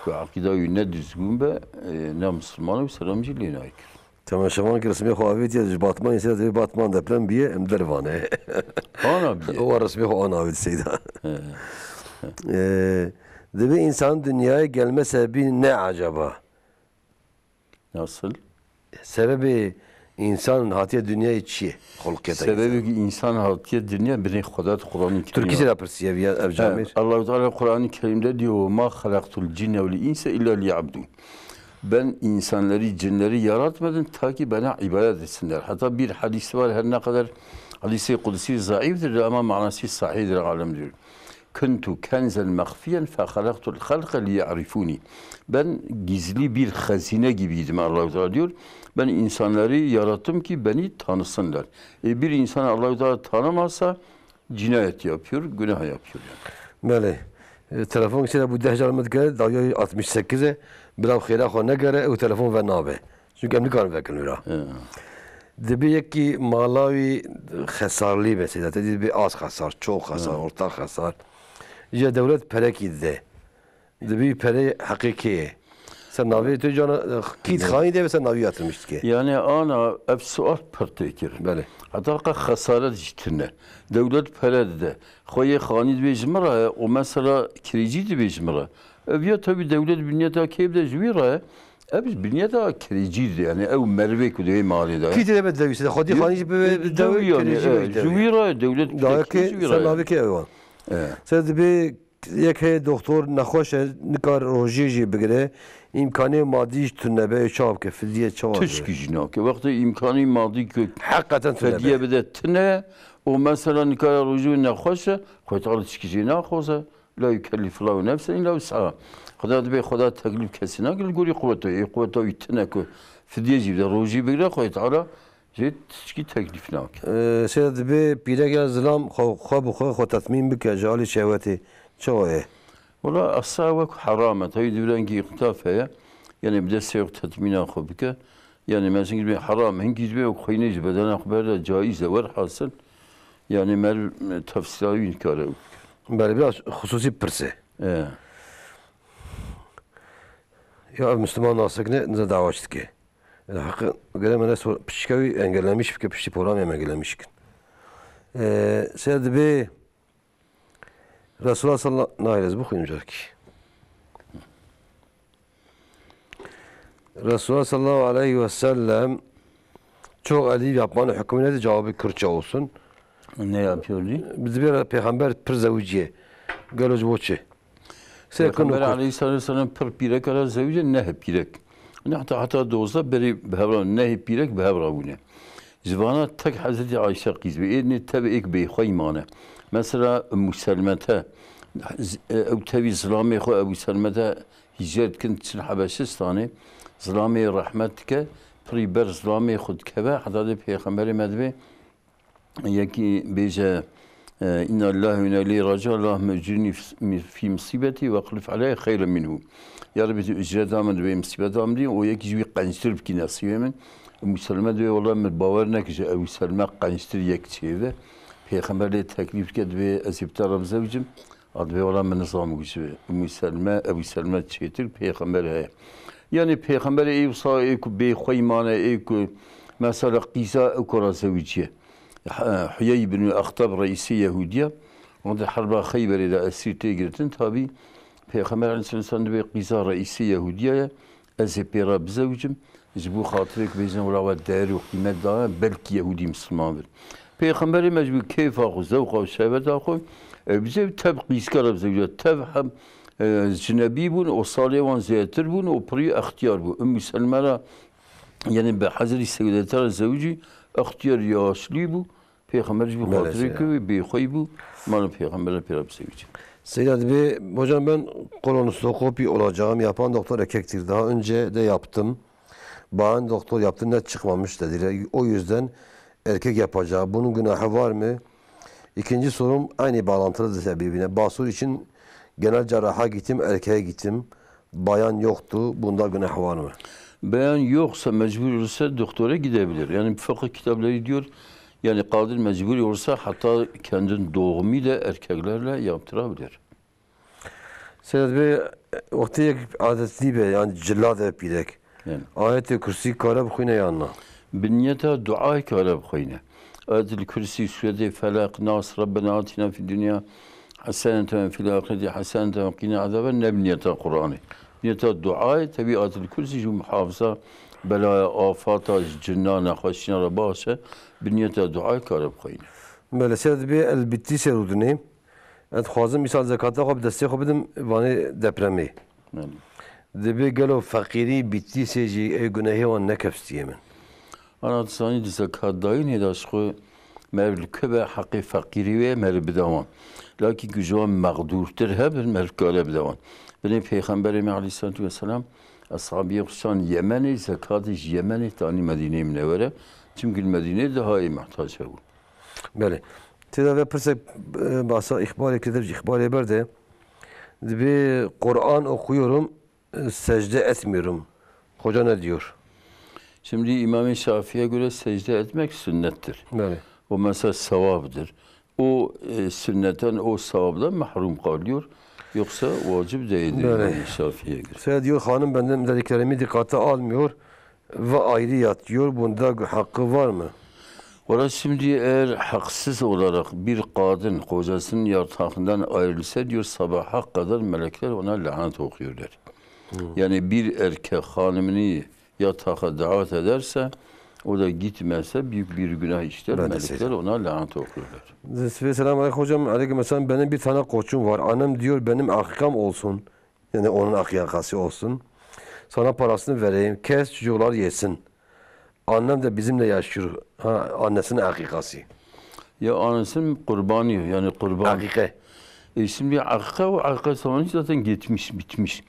Ku aqîdeyî ne düzgün be, e, ne Müslüman û selam jî lê nayê kirin. Temaşevan ki resmê xwe avêtiye ji Batmanê, sê divê Batman deprem biye, em dervane. Ana biye. O resmê xwe ana avêt seyda. He. Ee, Dibê insan dünyaya gelme sebebi ne acaba? Nasıl? Sebebê insan hatiye dünyayê çi ye? Xulqiyeta Sebebê insan. Ki insan hatiye dünya binê Xweda Kur'an-ı Kerim. Türkçe de pirsiye ev, ev He, camêr. Allahu Teala Kur'an-ı Kerim'de diyor, "Ma halaktul cinne vel insa illa liyabdun." Ben insanları, cinleri yaratmadım ta ki bana ibadet etsinler. Hatta bir hadisi var, her ne kadar hadisi kudsi zayıftır ama manası sahihdir, alim diyor. Kuntu kenzen mahfiyen fe halaktul halqe li ya'rifuni. Ben gizli bir hazine gibiydim, Allahu Teala diyor. Ben insanları yarattım ki beni tanısınlar. E, bir insan Allahu Teala tanımasa cinayet yapıyor, günah yapıyor yani. Belê. E, telefon kişide bu deh car min dikare, dawiya altmış sekiz e. Bira xêra xwe negere, ew telefon ve nabe. Çünkü em nikarin vekin wira. He. Dibê yekî mala wî xesarlî be, seyda te dibê az xesar, çok xesar, He. orta xesar. Ya dewlet perekî dide. Dibê perê heqê kê ye? Sen navê tu cana, kî dixanî de ve sen navî yatırmış dike. Yani ana ev sual pir tê kirin. Belê. Heta qe xesaret jî tune. Dewlet pere dide. Xwe yê xanî dibê ji min re ye, û mesela kirêcî dibê ji min re. Ev ya tabii dewlet binyeta kê bide ji wî re ye. Ev ji binyeta kirêcî dide. Yani ew merivê ku di wê malê de ye. Kî tê de be dewî, seyda xwedî xanî jî bibe Dewî yani, kirêcî e, be ji dewî. Wî re ye, dewlet Dayê kirêcî kê, ji wî sen re ye. navê kê ew an? E. Sen dibê Yek heye doktor nexweş e, nikare rojiyê jî bigire, îmkanê madî jî tune be, çawa bike, fidye çawa bide? Tişkî jî nake. Wextê îmkanê madî ku Heqeten tune fidye be. bide tune, û mesela nikare rojiyê nexweş e, Xwedê Teala tişkî jê naxwaze, la yukellifullahu nefsen illa wus'aha. Xweda dibê Xweda teklîf kesî nake, li gorî quweta wî, ê quweta wî tune ku fidye jî bide, rojî bigire, Xwedê Teala Jê tişkî teklîf nake. Ee, sê dibê pîrek ya zilam xwe, xwe bi xwe, xwe tetmîn bike ji alî şehwetê. Çawa ye? Wela esa wek heram e. Tabii di rengî îxtîlaf heye. Yani bi destê xwe tetmîna xwe bike. Yani mesela dibê heram e. Hinkî dibê wek xwînê ji bedena xwe berde caiz e. Werhasil. Yani mer, tefsîla wî nikare ew bike. Belê, biraz xusûsî pirs e. E. Ya ev Müslüman nasekine, nize dawa çi dike. Li heqê gere me ne sor-, piçika wî engellemiş bike, piştî polamê em engellemiş bikin. Ee, sê dibê Resulullah sallallahu, nahê ez bixwînim carekî. Resulullah sallallahu aleyhi ve sellem çok eli yapmanın hükmü nedir? Cevabı Kürtçe olsun. Ne yapıyordu? Biz bir peygamber pir zewiciye. Gelo ji bo çi? Sê Peygamber kunu kurt. Aleyhissalatu vesselam pir pîrek ara zewiciye, ne hep pîrek. Ne heta, heta dozdeh berî bi hev re, nehê pîrek bi hev re bûne. Ji vana tek Hezretî Ayşe qîz be. Ê nê tev êk bêxwey mane. Mesela Ummu Selmete, z-, e, ew tevî zilamê xwe Ebû Selmete hîcret dikin, diçin Hebeşistanê. Zilamê rehmet dike, pirî ber zilamê xwe dikeve, heta dê Pêxemberê me dibê, yekî bêje, e, "Inna lillahi ve inna ileyhi raciun, Allahümme ecurni fi, fi musibeti ve ahlif aleyye hayren minhu." Ya Rebbi, tu icreta min divê musibeta min dî, û yekî ji wî qenctir bikî nesîbê min. Ummu Selme divê, "Wela min bawer neke ji Ebû Selme qenctir yek çêve." Pêxember lê teklîf dike, divê ez ê bi te re bizewicim. A divê, "Wela min nizam ku ji Ummu Selme, Ebû Selme çêtir Pêxember heye." Yani Pêxember ê wisa ê ku bêxwey mane, ê ku mesela qîza ew ku re zewiciye. Huyey bin Extab reîsê Yehûdiya, wextê herba Xeyberê de esîr tê girtin, tabî Pêxember aleyhisselam dibê qîza reîsê Yehûdiya ye, ez ê pê re bizewicim, ji bo xatirê ku bêjin wela we değer û qîmet dane, belkî Yehûdî Misilman bin. Pêxemberê me ji bo kêfa xwe, zewqa û şehweta xwe, ew bize tev qîzke re bizewiciya, tev hem, e, cinebî bûn û salê wan zêdetir bûn û pirî extiyar bû. Ummu Selme re, yani bi Hezretî Sewdete re zewicî, extiyar yaşlî bû. Pêxember ji bo Belê, xatirê seyda. Ku bêxwey bû, mala Pêxember re pê re bizewicî. Seyda, dibê, hocam, ben kolonoskopî olacağım yapan doktor erkektir. Daha önce de yaptım. Bayan doktor yaptı, net çıkmamış dediler. O yüzden erkek yapacak. Bunun günahı var mı? İkinci sorum aynı bağlantılı da birbirine. Basur için genel cerraha gittim, erkeğe gittim. Bayan yoktu. Bunda günah var mı? Beyan yoksa, mecbur olursa doktora gidebilir. Yani fıkıh kitapları diyor, yani kadın mecbur olursa hatta kendin doğumu da erkeklerle yaptırabilir. Seyda, dibê wextê yek adetlî be, yani cilla de pîrek. Yani. Ayetê Kursî kare bixwîne yan na? Bi niyeta duayê kare bixwîne. Ayetul Kursî, Sûretê Felaq, Nas, Rabbena atina fid dunya heseneten ve fil ahireti heseneten ve qina azaben, ne bi niyeta Qur'anê. Niyeta duayê, tevî Ayetul Kursî ji muhafiza belaya, afata, ji cinna, nexweşîna re baş e. Bi niyeta duayê kare bixwîne. Belê, Seyda, dibê el Bitlîsê rûdinê. Ez dixwazim îsal zekata xwe bi destê xwe bidim vanê depremê. Belê. Dibê gelo feqîrî Bitlîsê jî ê gunehê wan nekefstiyê min? Ana, tu zanî di zekat dayînê de ji xwe meriv li ku be heqê feqîrî wê meriv bide wan. Lakî ku ji wan mexdûrtir hebin, meriv kare bide wan. Binê Pêxemberê me aleyhisselatu vesselam, eshabiyê xwe şan Yemenê, zekatê ji Yemenê tanî Medîneyê Minewere. Çimkî li Medîneyê daha ê muhtac hebûn. Belê. Tê de ve pirsek, e, bahsa îxbarê kirdi, ji îxbarê ber de. Dibê Kur'an okuyorum, e, secde etmiyorum. Hoca ne diyor? Şimdi İmam-ı Şafii'ye göre secde etmek sünnettir. Belê. O mesela sevaptır. O, e, sünnetten, o sevaptan mahrum kalıyor. Yoksa vacip değildir Belê. İmam-ı Şafii'ye göre. Seyda diyor, hanım benim dediklerimi dikkate almıyor. Ve ayrı yatıyor. Bunda hakkı var mı? Orası şimdi eğer haksız olarak bir kadın kocasının yatağından ayrılsa diyor, sabaha kadar melekler ona lanet okuyorlar. Hmm. Yani bir erkek hanımını yatağa davet ederse, o da gitmezse büyük bir günah işler, Belê, melekler seyda. Ona lanet okuyorlar. Selamun aleyküm hocam. Aleyküm selam. Benim bir tane koçum var. Annem diyor benim akikam olsun. Yani onun akikası olsun. Sana parasını vereyim. Kes çocuklar yesin. Annem de bizimle yaşıyor. Ha, annesinin akikası. Ya annesinin kurbanı, yani kurban. Akike. E şimdi akika, o akika zamanı zaten geçmiş, bitmiş.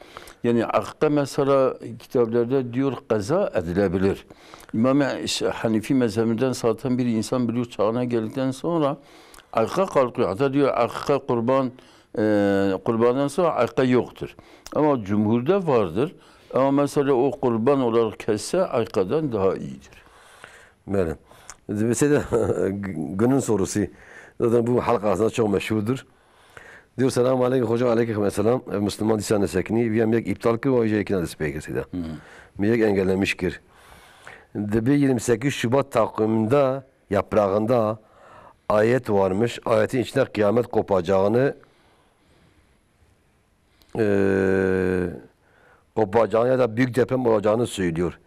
Yani akika mesela kitaplarda diyor kaza edilebilir. İmam Ş-, Hanefi mezhebinden zaten bir insan biliyor çağına geldikten sonra akika kalkıyor. Hatta diyor akika kurban e, kurbandan sonra akika yoktur. Ama cumhurda vardır. Ama mesela o kurban olarak kesse akikadan daha iyidir. Belê. Mesela günün sorusu. Zaten bu halk arasında çok meşhurdur. Diyor, "Selamun aleyküm hocam." "Aleyküm selam." E, Müslüman dîsa nesekinî. Viya mi yek iptal kir, o iyice yekine dest pê kir, Seyda. Hı. Mi yek engellemiş kir. Dibê yirmi sekiz Şubat takviminde yaprağında ayet varmış. Ayetin içinde kıyamet kopacağını, eee, kopacağını ya da büyük deprem olacağını söylüyor.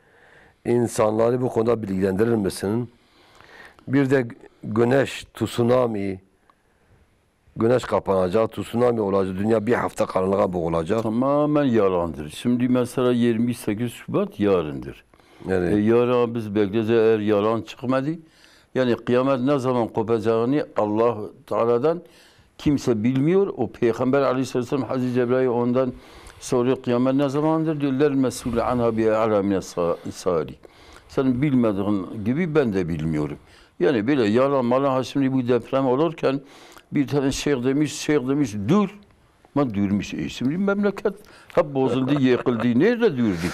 İnsanları bu konuda bilgilendirir misin? Bir de güneş, tsunami, Güneş kapanacak, tsunami olacak, dünya bir hafta karanlığa boğulacak. Tamamen yalandır. Şimdi mesela yirmi sekiz Şubat yarındır. Yani E, yarın biz bekleyeceğiz, eğer yalan çıkmadı. Yani kıyamet ne zaman kopacağını Allah Teala'dan kimse bilmiyor. O Peygamber aleyhisselam Hazreti Cebrail ondan soruyor, kıyamet ne zamandır? Diyor, "Lel mesul anha bi a'la mine sa-, sali." Sen bilmediğin gibi ben de bilmiyorum. Yani böyle yalan malan, ha şimdi bu deprem olurken bir tane şeyh demiş, şeyh demiş, "Dur." Ama durmuş. E, şimdi memleket hep bozuldu, yıkıldı. Nerede durdu?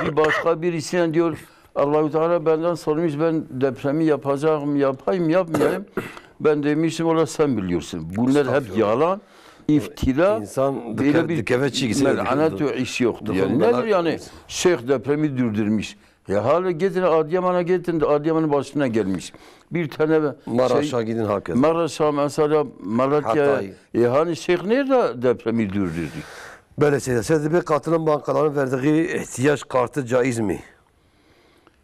Bir başka birisine diyor, Allahu Teala benden sormuş, ben depremi yapacağım, yapayım, yapmayayım. Ben demiştim, ola sen biliyorsun. Bunlar hep Estağfurullah. Yalan, iftira, İnsan böyle dike-, bir dikeve çizgisi melanet diyor. O iş yoktu. Dokun Yani bana- nedir yani? Şeyh depremi durdurmuş. Ya hala gidin Adıyaman'a, gidin Adıyaman'ın başına gelmiş. Bir tane Maraş'a şey, gidin hakeza. Maraş'a mesela, Malatya, Hatay. E, hani şeyh nerede depremi durdurdu? Böyle şeyler. Siz bir katılım bankalarının verdiği ihtiyaç kartı caiz mi?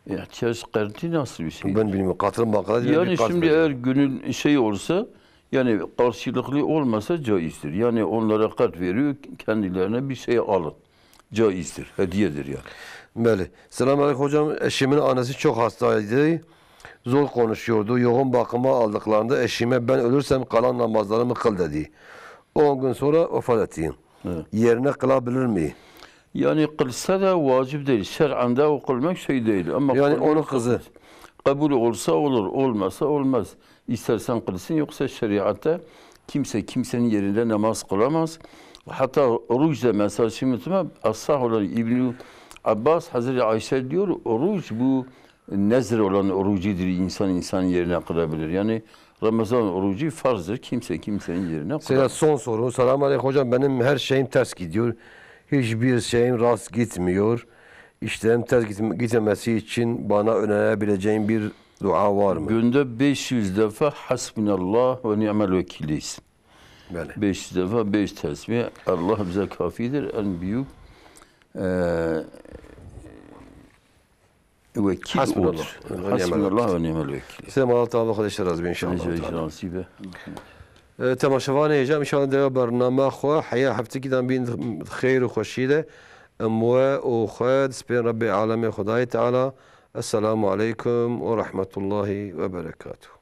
İhtiyaç kartı nasıl bir şey? Ben bilmiyorum. Katılım bankaları Yani bir kart şimdi veriyor. Eğer gönül şey olsa, yani karşılıklı olmasa caizdir. Yani onlara kart veriyor, kendilerine bir şey alın. Caizdir, hediyedir yani. Belli. Selamünaleyküm hocam. Eşimin annesi çok hastaydı. Zor konuşuyordu. Yoğun bakıma aldıklarında eşime "Ben ölürsem kalan namazlarımı kıl." dedi. On gün sonra vefat etti. Evet. Yerine kılabilir mi? Yani kılsa da vacip değil. Şer'an da o kılmak şey değil. Ama Yani kılmak onun kızı. Kabul olsa olur, olmasa olmaz. İstersen kılsın, yoksa şeriatta kimse kimsenin yerinde namaz kılamaz. Hatta oruç da mesela şimdi tamam, asah olan İbn Abbas, Hazreti Ayşe diyor, oruç bu nezir olan orucudur, insan insanın yerine kılabilir. Yani Ramazan orucu farzdır, kimse kimsenin yerine Selam, kılamaz. Son soru. Selamünaleyküm hocam, benim her şeyim ters gidiyor. Hiçbir şeyim rast gitmiyor. İşlerim ters gitme- gitmemesi için bana önerebileceğin bir dua var mı? Günde beş yüz defa Hasbunallah ve ni'mel vekil deyiz. Böyle. Beş yüz defa beş tesbih. Allah bize kafidir. En büyük, e, vekil Hasbunallah odur. Ve ni'mel Hasbunallah vekil. Ve ni'mel vekil. Size Allah Teala kardeşler razı inşallah. Rica ederim. E, temaşevanê hêja, inşallah dewa bername xwe heya heftekî dan bîn xêr û xweşî de. Em we û xwe dispên Rebbê Alemê Xwedayê Teala. Esselamu Aleykum ve Rahmetullahi ve Berekatuhu.